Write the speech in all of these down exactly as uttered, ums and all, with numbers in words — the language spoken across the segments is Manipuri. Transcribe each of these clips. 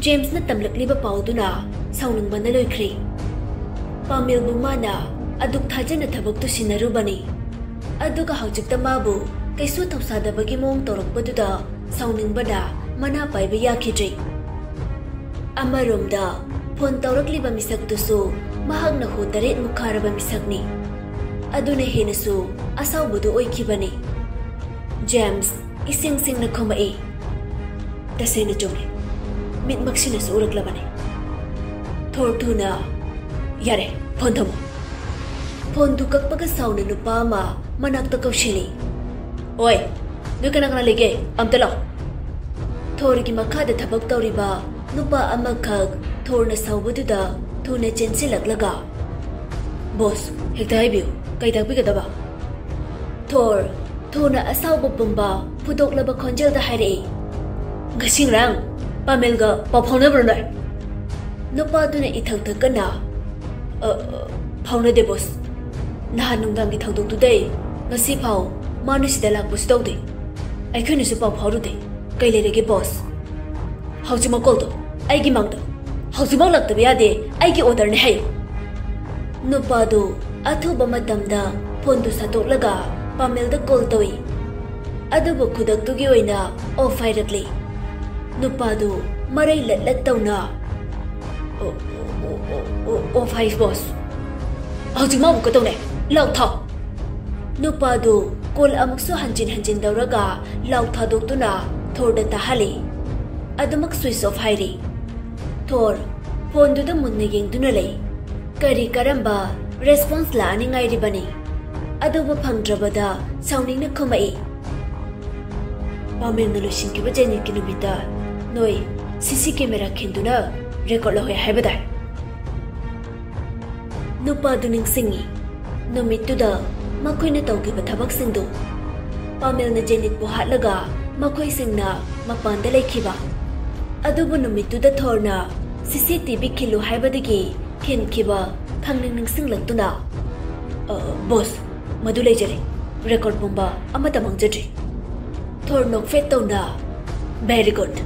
ꯖꯦꯝꯁꯅ ꯇꯝꯂꯛꯂꯤꯕ ꯄꯥꯎꯗꯨꯅ ꯁꯥꯎꯅꯤꯡꯕꯅ ꯂꯣꯏꯈ꯭ꯔꯦ꯫ ꯄꯥꯃꯦꯜꯕꯨ ꯃꯥꯅ ꯑꯗꯨꯛ ꯊꯥꯖꯅ ꯊꯕꯛꯇꯨ ꯁꯤꯟꯅꯔꯨꯕꯅꯤ꯫ ꯑꯗꯨꯒ ꯍꯧꯖꯤꯛꯇ ꯃꯥꯕꯨ ꯀꯩꯁꯨ ꯊꯧꯁꯥꯗꯕꯒꯤ ꯃꯑꯣꯡ ꯇꯧꯔꯛꯄꯗꯨꯗ ꯁꯥꯎꯅꯤꯡꯕꯅ ꯃꯅꯥ ꯄꯥꯏꯕ ꯌꯥꯈꯤꯗ꯭ꯔꯦ꯫ ꯑꯃꯔꯣꯝꯗ ꯐꯣꯟ ꯇꯧꯔꯛꯂꯤꯕ ꯃꯤꯁꯛꯇꯨꯁꯨ ꯃꯍꯥꯛꯅ ꯍꯣ ꯇꯔꯦꯠꯃꯨꯛ ꯈꯥꯔꯕ ꯃꯤꯁꯛꯅꯤ꯫ ꯑꯗꯨꯅ ꯍꯦꯟꯅꯁꯨ ꯑꯁꯥꯎꯕꯗꯨ ꯑꯣꯏꯈꯤꯕꯅꯤ꯫ ꯖꯦꯝꯁ ꯏꯁꯤꯡ ꯁꯤꯡꯅ ꯈꯨꯝꯃꯛꯏ, "ꯇꯁꯦꯡꯅ ꯆꯨꯝꯃꯤ꯫ ꯃꯤꯠꯃꯛꯁꯤꯅꯁꯨ ꯎꯔꯛꯂꯕꯅꯤ꯫" ꯊꯣꯔ ꯊꯨꯅ, "ꯌꯥꯔꯦ, ꯐꯣꯟ ꯊꯝꯃꯨ꯫" ꯐꯣꯟꯗꯨ ꯀꯛꯄꯒ ꯁꯥꯎꯅ ꯅꯨꯄꯥ ꯑꯃ ꯃꯅꯥꯛꯇ ꯀꯧꯁꯤꯜꯂꯤ꯫ "ꯑꯣꯏ, ꯅꯣꯏ ꯀꯅꯥ ꯀꯅꯥ ꯂꯩꯒꯦ? ꯑꯝꯇ ꯂꯥꯛꯑꯣ꯫" ꯊꯣꯔꯒꯤ ꯃꯈꯥꯗ ꯊꯕꯛ ꯇꯧꯔꯤꯕ ꯅꯨꯄꯥ ꯑꯃꯈꯛ ꯊꯣꯔꯅ ꯁꯥꯎꯕꯗꯨꯗ ꯊꯨꯅ ꯆꯦꯟꯁꯤꯜꯂꯛꯂꯒ, "ꯕꯣꯁ, ꯍꯦꯛꯇ ꯍꯥꯏꯕꯤꯌꯨ, ꯀꯩ ꯇꯥꯛꯄꯤꯒꯗꯕ?" ꯊꯣꯔ ꯊꯨꯅ ꯑꯁꯥꯎꯕ ꯄꯨꯝꯕ ꯐꯨꯗꯣꯛꯂꯕ ꯈꯣꯟꯖꯦꯜꯗ ꯍꯥꯏꯔꯛꯏ, "ꯉꯁꯤ ꯉꯔꯥꯡ ꯄꯥꯃꯦꯜꯒ ꯄꯥꯎ ꯐꯥꯎꯅꯕ꯭ꯔꯣ ꯅꯣꯏ?" ꯅꯨꯄꯥꯗꯨꯅ ꯏꯊꯛ ꯊꯛꯀꯟꯅ, "ꯑ, ꯑ, ꯐꯥꯎꯅꯗꯦ, ꯕꯣꯁ꯫ ꯅꯍꯥꯟ ꯅꯨꯡꯗꯥꯡꯒꯤ ꯊꯧꯗꯣꯛꯇꯨꯗꯩ ꯉꯁꯤ ꯐꯥꯎ ꯃꯥꯅ ꯁꯤꯗ ꯂꯥꯛꯄꯁꯨ ꯇꯧꯗꯦ꯫ ꯑꯩꯈꯣꯏꯅꯁꯨ ꯄꯥꯎ ꯐꯥꯎꯔꯨꯗꯦ꯫ ꯀꯩ ꯂꯩꯔꯒꯦ, ꯕꯣꯁ?" "ꯍꯧꯖꯤꯛꯃꯛ ꯀꯣꯜ ꯇꯧ꯫ ꯑꯩꯒꯤ ꯃꯥꯡꯗ꯫ ꯍꯧꯖꯤꯛꯃꯛ ꯂꯥꯛꯇꯕ ꯌꯥꯗꯦ꯫ ꯑꯩꯒꯤ ꯑꯣꯔꯗꯔꯅꯦ ꯍꯥꯏꯌꯨ꯫" ꯅꯨꯄꯥꯗꯨ ꯑꯊꯨꯕ ꯃꯇꯝꯗ ꯐꯣꯟꯗꯨ ꯁꯠꯇꯣꯛꯂꯒ ꯄꯥꯃꯦꯜꯗ ꯀꯣꯜ ꯇꯧꯏ꯫ ꯑꯗꯨꯕꯨ ꯈꯨꯗꯛꯇꯨꯒꯤ ꯑꯣꯏꯅ ꯑꯣꯐ ꯍꯥꯏꯔꯛꯂꯤ꯫ ꯅꯨꯄꯥꯗꯨ ꯃꯔꯩ ꯂꯠꯂꯠ ꯇꯧꯅ, "ꯑꯣ, ꯑꯣ, ꯑꯣꯐ ꯍꯥꯏ, ꯕꯣꯁ꯫ ꯍꯧꯖꯤꯛꯃꯛ ꯑꯃꯨꯛꯀ ꯇꯧꯅꯦ꯫ ꯂꯥꯎ ꯊꯥꯎ꯫" ꯅꯨꯄꯥꯗꯨ ꯀꯣꯜ ꯑꯃꯨꯛꯁꯨ ꯍꯟꯖꯤꯟ ꯍꯟꯖꯤꯟ ꯇꯧꯔꯒ ꯂꯥꯎ ꯊꯥꯗꯣꯛꯇꯨꯅ ꯊꯣꯔꯗ ꯇꯥꯍꯜꯂꯤ꯫ ꯑꯗꯨꯃꯛ ꯁ꯭ꯋꯤꯆ ꯑꯣꯐ ꯍꯥꯏꯔꯤ꯫ ꯊꯣꯔ ꯐꯣꯟꯗꯨꯗ ꯃꯨꯟꯅ ꯌꯦꯡꯗꯨꯅ ꯂꯩ꯫ ꯀꯔꯤ ꯀꯔꯝꯕ ꯔꯦꯁꯄꯣꯟꯁ ꯂꯥꯛꯑꯅꯤ ꯉꯥꯏꯔꯤꯕꯅꯤ꯫ ꯑꯗꯨꯕꯨ ꯐꯪꯗ꯭ꯔꯕꯗ ꯁꯥꯎꯅꯤꯡꯅ ꯈꯨꯝꯃꯛꯏ, "ꯄꯥꯃꯦꯜꯅ ꯂꯣꯏꯁꯤꯟꯈꯤꯕ ꯖꯦꯅꯤꯠꯀꯤ ꯅꯨꯃꯤꯠꯇ ꯅꯣꯏ ꯁꯤ ꯁꯤ ꯀꯦꯃꯦꯔꯥ ꯈꯤꯟꯗꯨꯅ ꯔꯦꯀꯣꯔꯗ ꯂꯧꯍꯧꯏ ꯍꯥꯏꯕꯗꯥꯏ?" ꯅꯨꯄꯥꯗꯨ ꯅꯤꯡꯁꯤꯡꯉꯤ꯫ ꯅꯨꯃꯤꯠꯇꯨꯗ ꯃꯈꯣꯏꯅ ꯇꯧꯈꯤꯕ ꯊꯕꯛꯁꯤꯡꯗꯨ꯫ ꯄꯥꯃꯦꯜꯅ ꯖꯦꯅꯤꯠꯄꯨ ꯍꯥꯠꯂꯒ ꯃꯈꯣꯏꯁꯤꯡꯅ ꯃꯄꯥꯟꯗ ꯂꯩꯈꯤꯕ꯫ ꯑꯗꯨꯕꯨ ꯅꯨꯃꯤꯠꯇꯨꯗ ꯊꯣꯔꯅ ꯁꯤ ꯁꯤ ꯇꯤ ꯚꯤ ꯈꯤꯜꯂꯨ ꯍꯥꯏꯕꯗꯒꯤ ꯈꯤꯟꯈꯤꯕ ꯈꯪꯅꯤꯡ ꯅꯤꯡꯁꯤꯡꯂꯛꯇꯨꯅ, "ꯑ, ꯕꯣꯁ, ꯃꯗꯨ ꯂꯩꯖꯔꯦ꯫ ꯔꯦꯀꯣꯔꯗ ꯄꯨꯝꯕ ꯑꯃꯠꯇ ꯃꯥꯡꯖꯗ꯭ꯔꯤ꯫" ꯊꯣꯔ ꯅꯣꯛꯐꯦꯠ ꯇꯧꯅ, "ꯚꯦꯔꯤ ꯒꯨꯗ꯫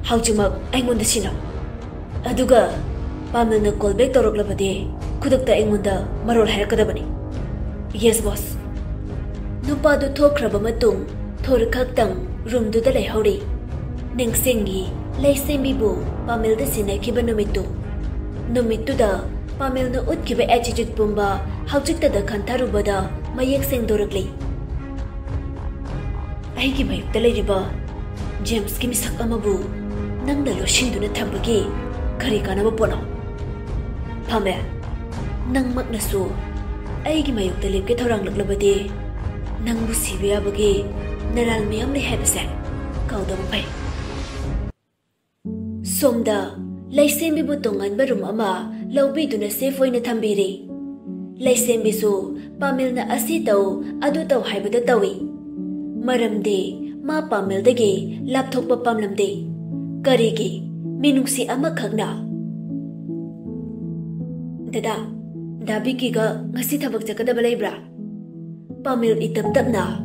ꯍꯧꯖꯤꯛꯃꯛ ꯑꯩꯉꯣꯟꯗ ꯁꯤꯟꯅꯧ꯫ ꯑꯗꯨꯒ ꯄꯥꯃꯦꯜꯅ ꯀꯣꯜ ꯕꯦꯛ ꯇꯧꯔꯛꯂꯕꯗꯤ ꯈꯨꯗꯛꯇ ꯑꯩꯉꯣꯟꯗ ꯃꯔꯣꯜ ꯍꯥꯏꯔꯛꯀꯗꯕꯅꯤ꯫ ꯌꯦꯁ, ꯕꯣꯁ꯫ ꯅꯨꯄꯥꯗꯨ ꯊꯣꯛꯈ꯭ꯔꯕ ꯃꯇꯨꯡ ꯊꯣꯔꯤ ꯈꯛꯇꯪ ꯔꯨꯝꯗꯨꯗ ꯂꯩꯍꯧꯔꯤ꯫ ꯅꯤꯡꯁꯤꯡꯉꯤ, ꯂꯩꯁꯦꯝꯕꯤꯕꯨ ꯄꯥꯃꯦꯜꯗ ꯁꯤꯟꯅꯈꯤꯕ ꯅꯨꯃꯤꯠꯇꯨ꯫ ꯅꯨꯃꯤꯠꯇꯨꯗ ꯄꯥꯃꯦꯜꯅ ꯎꯠꯈꯤꯕ ꯑꯦꯇꯤꯆꯨꯠ ꯄꯨꯝꯕ ꯍꯧꯖꯤꯛꯇꯗ ꯈꯟꯊꯔꯨꯕꯗ ꯃꯌꯦꯛ ꯁꯦꯡꯗꯣꯔꯛꯂꯤ꯫ ꯑꯩꯒꯤ ꯃꯥꯌꯣꯛꯇ ꯂꯩꯔꯤꯕ ꯖꯦꯝꯁꯀꯤ ꯃꯤꯁꯛ ꯑꯃꯕꯨ ꯅꯪꯅ ꯂꯣꯠꯁꯤꯟꯗꯨꯅ ꯊꯝꯕꯒꯤ ꯀꯔꯤ ꯀꯥꯟꯅꯕ ꯄꯣꯠꯅꯣ? ꯄꯥꯃꯦꯜ, ꯅꯪꯃꯛꯅꯁꯨ ꯑꯩꯒꯤ ꯃꯥꯌꯣꯛꯇ ꯂꯦꯞꯀꯦ ꯊꯧꯔꯥꯡꯂꯛꯂꯕꯗꯤ ꯅꯪꯕꯨ ꯁꯤꯕ ꯌꯥꯕꯒꯤ ꯅꯔꯥꯜ ꯃꯌꯥꯝ ꯂꯩ ꯍꯥꯏꯕꯁꯦ ꯀꯥꯎꯗꯕ ꯐꯩ꯫ ꯁꯣꯝꯗ ꯂꯩꯁꯦꯝꯕꯤꯕꯨ ꯇꯣꯉꯥꯟꯕ ꯔꯨꯝ ꯑꯃ ꯂꯧꯕꯤꯗꯨꯅ ꯁꯦꯐ ꯑꯣꯏꯅ ꯊꯝꯕꯤꯔꯤ꯫ ꯂꯩꯁꯦꯝꯕꯤꯁꯨ ꯄꯥꯃꯦꯜꯅ ꯑꯁꯤ ꯇꯧ, ꯑꯗꯨ ꯇꯧ ꯍꯥꯏꯕꯗ ꯇꯧꯏ꯫ ꯃꯔꯝꯗꯤ ꯃꯥ ꯄꯥꯃꯦꯜꯗꯒꯤ ꯂꯥꯞꯊꯣꯛꯄ ꯄꯥꯝꯂꯝꯗꯦ꯫ ꯀꯔꯤꯒꯤ? ꯃꯤꯅꯨꯡꯁꯤ ꯑꯃꯈꯛꯅ꯫ ꯗꯗꯥ, ꯗꯥ ꯕꯤꯀꯤꯒ ꯉꯁꯤ ꯊꯕꯛ ꯆꯠꯀꯗꯕ ꯂꯩꯕ꯭ꯔꯥ? ꯄꯥꯃꯦꯜ ꯏꯇꯞ ꯇꯞꯅ,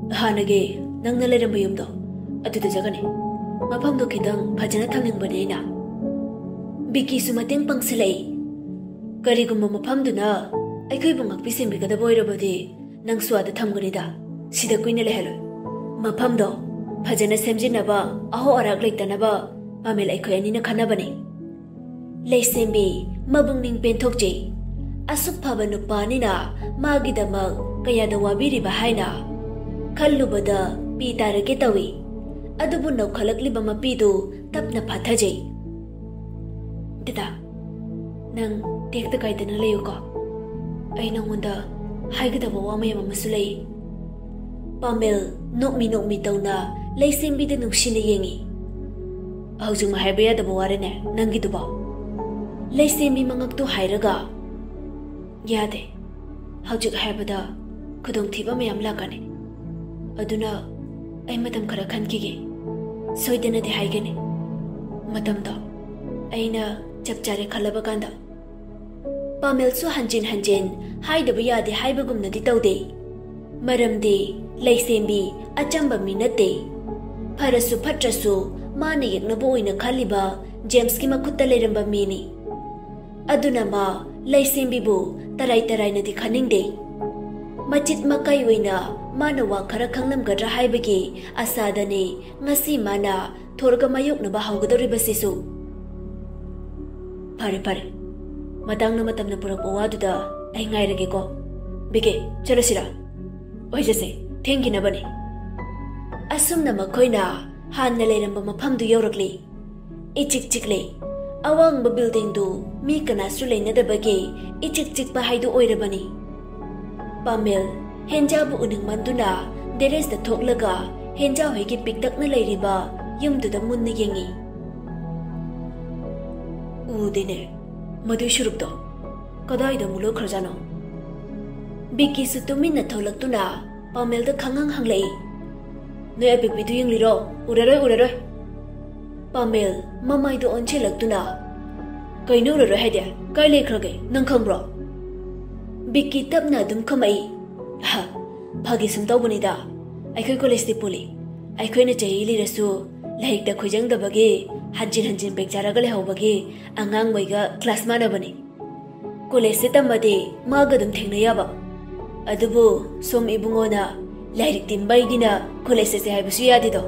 ꯍꯥꯟꯅꯒꯤ ꯅꯪꯅ ꯂꯩꯔꯝꯕ ꯌꯨꯝꯗꯣ, ꯑꯗꯨꯗ ꯆꯠꯀꯅꯤ꯫ ꯃꯐꯝꯗꯣ ꯈꯤꯇꯪ ꯐꯖꯅ ꯊꯝꯅꯤꯡꯕꯅꯦ ꯑꯩꯅ꯫ ꯕꯤꯀꯤꯁꯨ ꯃꯇꯦꯡ ꯄꯥꯡꯁꯤꯜꯂꯛꯏ꯫ ꯀꯔꯤꯒꯨꯝꯕ ꯃꯐꯝꯗꯨꯅ ꯑꯩꯈꯣꯏꯕꯨ ꯉꯥꯛꯄꯤ ꯁꯦꯟꯕꯤꯒꯗꯕ ꯑꯣꯏꯔꯕꯗꯤ ꯅꯪꯁꯨ ꯑꯥꯗ ꯊꯝꯒꯅꯤꯗ꯫ ꯁꯤꯗ ꯀꯨꯏꯅ ꯂꯩꯍꯜꯂꯣꯏ꯫ ꯃꯐꯝꯗꯣ ꯐꯖꯅ ꯁꯦꯝꯖꯤꯟꯅꯕ, ꯑꯍꯣ ꯑꯔꯥꯛ ꯂꯩꯇꯅꯕ ꯄꯥꯃꯦꯜ ꯑꯩꯈꯣꯏ ꯑꯅꯤꯅ ꯈꯟꯅꯕꯅꯤ꯫ ꯂꯩꯁꯦꯝꯕꯤ ꯃꯕꯨꯛꯅꯤꯡ ꯄꯦꯟꯊꯣꯛꯆꯩ꯫ ꯑꯁꯨꯛ ꯐꯕ ꯅꯨꯄꯥꯅꯤꯅ ꯃꯥꯒꯤꯗꯃꯛ ꯀꯌꯥꯗ ꯋꯥꯕꯤꯔꯤꯕ ꯍꯥꯏꯅ ꯈꯜꯂꯨꯕꯗ ꯄꯤ ꯇꯥꯔꯒꯦ ꯇꯧꯏ꯫ ꯑꯗꯨꯕꯨ ꯅꯧꯈꯠꯂꯛꯂꯤꯕ ꯃꯄꯤꯗꯨ ꯇꯞꯅ ꯐꯥꯊꯖꯩ꯫ ꯗꯗꯥ, ꯅꯪ ꯇꯦꯛꯇ ꯀꯥꯏꯗꯅ ꯂꯩꯌꯨꯀꯣ꯫ ꯑꯩ ꯅꯉꯣꯟꯗ ꯍꯥꯏꯒꯗꯕ ꯋꯥ ꯃꯌꯥꯝ ꯑꯃꯁꯨ ꯂꯩ꯫ ꯄꯥꯃꯦꯜ ꯅꯣꯛꯃꯤ ꯅꯣꯛꯃꯤ ꯇꯧꯅ ꯂꯩꯁꯦꯝꯕꯤꯗ ꯅꯨꯡꯁꯤꯅ ꯌꯦꯡꯏ꯫ ꯍꯧꯖꯤꯛꯃꯛ ꯍꯥꯏꯕ ꯌꯥꯗꯕ ꯋꯥꯔꯅꯦ ꯅꯪꯒꯤꯗꯨꯕꯣ? ꯂꯩꯁꯦꯝꯕꯤ ꯃꯉꯛꯇꯨ ꯍꯥꯏꯔꯒ, ꯌꯥꯗꯦ꯫ ꯍꯧꯖꯤꯛ ꯍꯥꯏꯕꯗ ꯈꯨꯗꯣꯡꯊꯤꯕ ꯃꯌꯥꯝ ꯂꯥꯛꯀꯅꯤ꯫ ꯑꯗꯨꯅ ꯑꯩ ꯃꯇꯝ ꯈꯔ ꯈꯟꯈꯤꯒꯦ꯫ ꯁꯣꯏꯗꯅꯗꯤ ꯍꯥꯏꯒꯅꯤ꯫ ꯃꯇꯝꯗꯣ ꯑꯩꯅ ꯆꯞ ꯆꯥꯔꯦ ꯈꯜꯂꯕ ꯀꯥꯟꯗ꯫ ꯄꯥꯃꯦꯜꯁꯨ ꯍꯟꯖꯤꯟ ꯍꯟꯖꯤꯟ ꯍꯥꯏꯗꯕ ꯌꯥꯗꯦ ꯍꯥꯏꯕꯒꯨꯝꯅꯗꯤ ꯇꯧꯗꯦ꯫ ꯃꯔꯝꯗꯤ ꯂꯩꯁꯦꯝꯕꯤ ꯑꯆꯝꯕ ꯃꯤ ꯅꯠꯇꯦ꯫ ꯐꯔꯁꯨ ꯐꯠꯇ꯭ꯔꯁꯨ ꯃꯥꯅ ꯌꯦꯛꯅꯕ ꯑꯣꯏꯅ ꯈꯜꯂꯤꯕ ꯖꯦꯝꯁꯀꯤ ꯃꯈꯨꯠꯇ ꯂꯩꯔꯝꯕ ꯃꯤꯅꯤ꯫ ꯑꯗꯨꯅ ꯃꯥ ꯂꯩꯁꯦꯝꯕꯤꯕꯨ ꯇꯔꯥꯏ ꯇꯔꯥꯏꯅꯗꯤ ꯈꯟꯅꯤꯡꯗꯦ꯫ ꯃꯆꯤꯠ ꯃꯀꯥꯏ ꯑꯣꯏꯅ ꯃꯥꯅ ꯋꯥ ꯈꯔ ꯈꯪꯂꯝꯒꯗ꯭ꯔꯥ ꯍꯥꯏꯕꯒꯤ ꯑꯁꯥꯗꯅꯤ ꯉꯁꯤ ꯃꯥꯅ ꯊꯣꯔꯒ ꯃꯥꯌꯣꯛꯅꯕ ꯍꯧꯒꯗꯧꯔꯤꯕꯁꯤꯁꯨ꯫ "ꯐꯔꯦ, ꯐꯔꯦ, ꯃꯇꯥꯡꯅ ꯃꯇꯝꯅ ꯄꯨꯔꯛꯄ ꯋꯥꯗꯨꯗ ꯑꯩ ꯉꯥꯏꯔꯒꯦꯀꯣ꯫ ꯕꯤꯀꯦ, ꯆꯠꯂꯁꯤꯔꯥ? ꯑꯣꯏꯖꯁꯦ, ꯊꯦꯡꯈꯤꯅꯕꯅꯤ꯫" ꯑꯁꯨꯝꯅ ꯃꯈꯣꯏꯅ ꯍꯥꯟꯅ ꯂꯩꯔꯝꯕ ꯃꯐꯝꯗꯨ ꯌꯧꯔꯛꯂꯤ꯫ ꯏꯆꯤꯛ ꯆꯤꯛꯂꯤ꯫ ꯑꯋꯥꯡꯕ ꯕꯤꯜꯗꯤꯡꯗꯨ ꯃꯤ ꯀꯅꯥꯁꯨ ꯂꯩꯅꯗꯕꯒꯤ ꯏꯆꯤꯛ ꯆꯤꯛꯄ ꯍꯥꯏꯗꯨ ꯑꯣꯏꯔꯕꯅꯤ꯫ ꯄꯥꯃꯦꯜ ꯍꯦꯟꯖꯥꯕꯨ ꯎꯅꯤꯡꯃꯟꯗꯨꯅ ꯗꯦꯔꯦꯁꯇ ꯊꯣꯛꯂꯒ ꯍꯦꯟꯖꯥ ꯍꯣꯏꯒꯤ ꯄꯤꯛꯇꯛꯅ ꯂꯩꯔꯤꯕ ꯌꯨꯝꯗꯨꯗ ꯃꯨꯟꯅ ꯌꯦꯡꯉꯤ꯫ "ꯎꯗꯦꯅꯦ, ꯃꯗꯨꯏ ꯁꯨꯔꯨꯞꯇꯣ ꯀꯗꯥꯏꯗ ꯑꯃꯨꯛ ꯂꯣꯠꯈ꯭ꯔꯖꯥꯠꯅꯣ?" ꯕꯤꯛꯀꯤꯁꯨ ꯇꯨꯃꯤꯟꯅ ꯊꯣꯛꯂꯛꯇꯨꯅ ꯄꯥꯃꯦꯜꯗ ꯈꯪꯍꯪ ꯍꯪꯂꯛꯏ꯫ "ꯅꯣꯏ ꯑꯄꯤꯛꯄꯤꯗꯨ ꯌꯦꯡꯂꯤꯔꯣ? ꯎꯔꯔꯣꯏ, ꯎꯔꯔꯣꯏ꯫" ꯄꯥꯃꯦꯜ ꯃꯃꯥꯏꯗꯨ ꯑꯣꯟꯁꯤꯜꯂꯛꯇꯨꯅ, "ꯀꯩꯅꯣ ꯎꯔꯔꯣꯏ ꯍꯥꯏꯗꯤ? ꯀꯥꯏ ꯂꯩꯈ꯭ꯔꯒꯦ? ꯅꯪ ꯈꯪꯕ꯭ꯔꯣ?" ꯕꯤꯛꯀꯤ ꯇꯞꯅ ꯑꯗꯨꯝ ꯈꯨꯝꯃꯛꯏ꯫ "ꯍ, ꯐꯥꯒꯤ ꯁꯨꯝ ꯇꯧꯕꯅꯤꯗ꯫ ꯑꯩꯈꯣꯏ ꯀꯣꯂꯦꯖꯇꯤ ꯄꯨꯜꯂꯤ꯫ ꯑꯩꯈꯣꯏꯅ ꯆꯍꯤ ꯂꯤꯔꯁꯨ ꯂꯥꯏꯔꯤꯛꯇ ꯈꯣꯏꯖꯪꯗꯕꯒꯤ ꯍꯟꯖꯤꯟ ꯍꯟꯖꯤꯟ ꯕꯦꯛ ꯆꯥꯔꯒ ꯂꯩꯍꯧꯕꯒꯤ ꯑꯉꯥꯡ ꯃꯣꯏꯒ ꯀ꯭ꯂꯥꯁ ꯃꯥꯟꯅꯕꯅꯤ꯫ ꯀꯣꯂꯦꯖꯁꯦ ꯇꯝꯃꯗꯤ ꯃꯥꯒ ꯑꯗꯨꯝ ꯊꯦꯡꯅ ꯌꯥꯕ꯫ ꯑꯗꯨꯕꯨ ꯁꯣꯝ ꯏꯕꯨꯡꯉꯣꯅ ꯂꯥꯏꯔꯤꯛꯇꯤ ꯃꯩꯅꯤꯅ ꯀꯣꯂꯦꯖ ꯆꯠꯁꯦ ꯍꯥꯏꯕꯁꯨ ꯌꯥꯗꯦꯗꯣ꯫"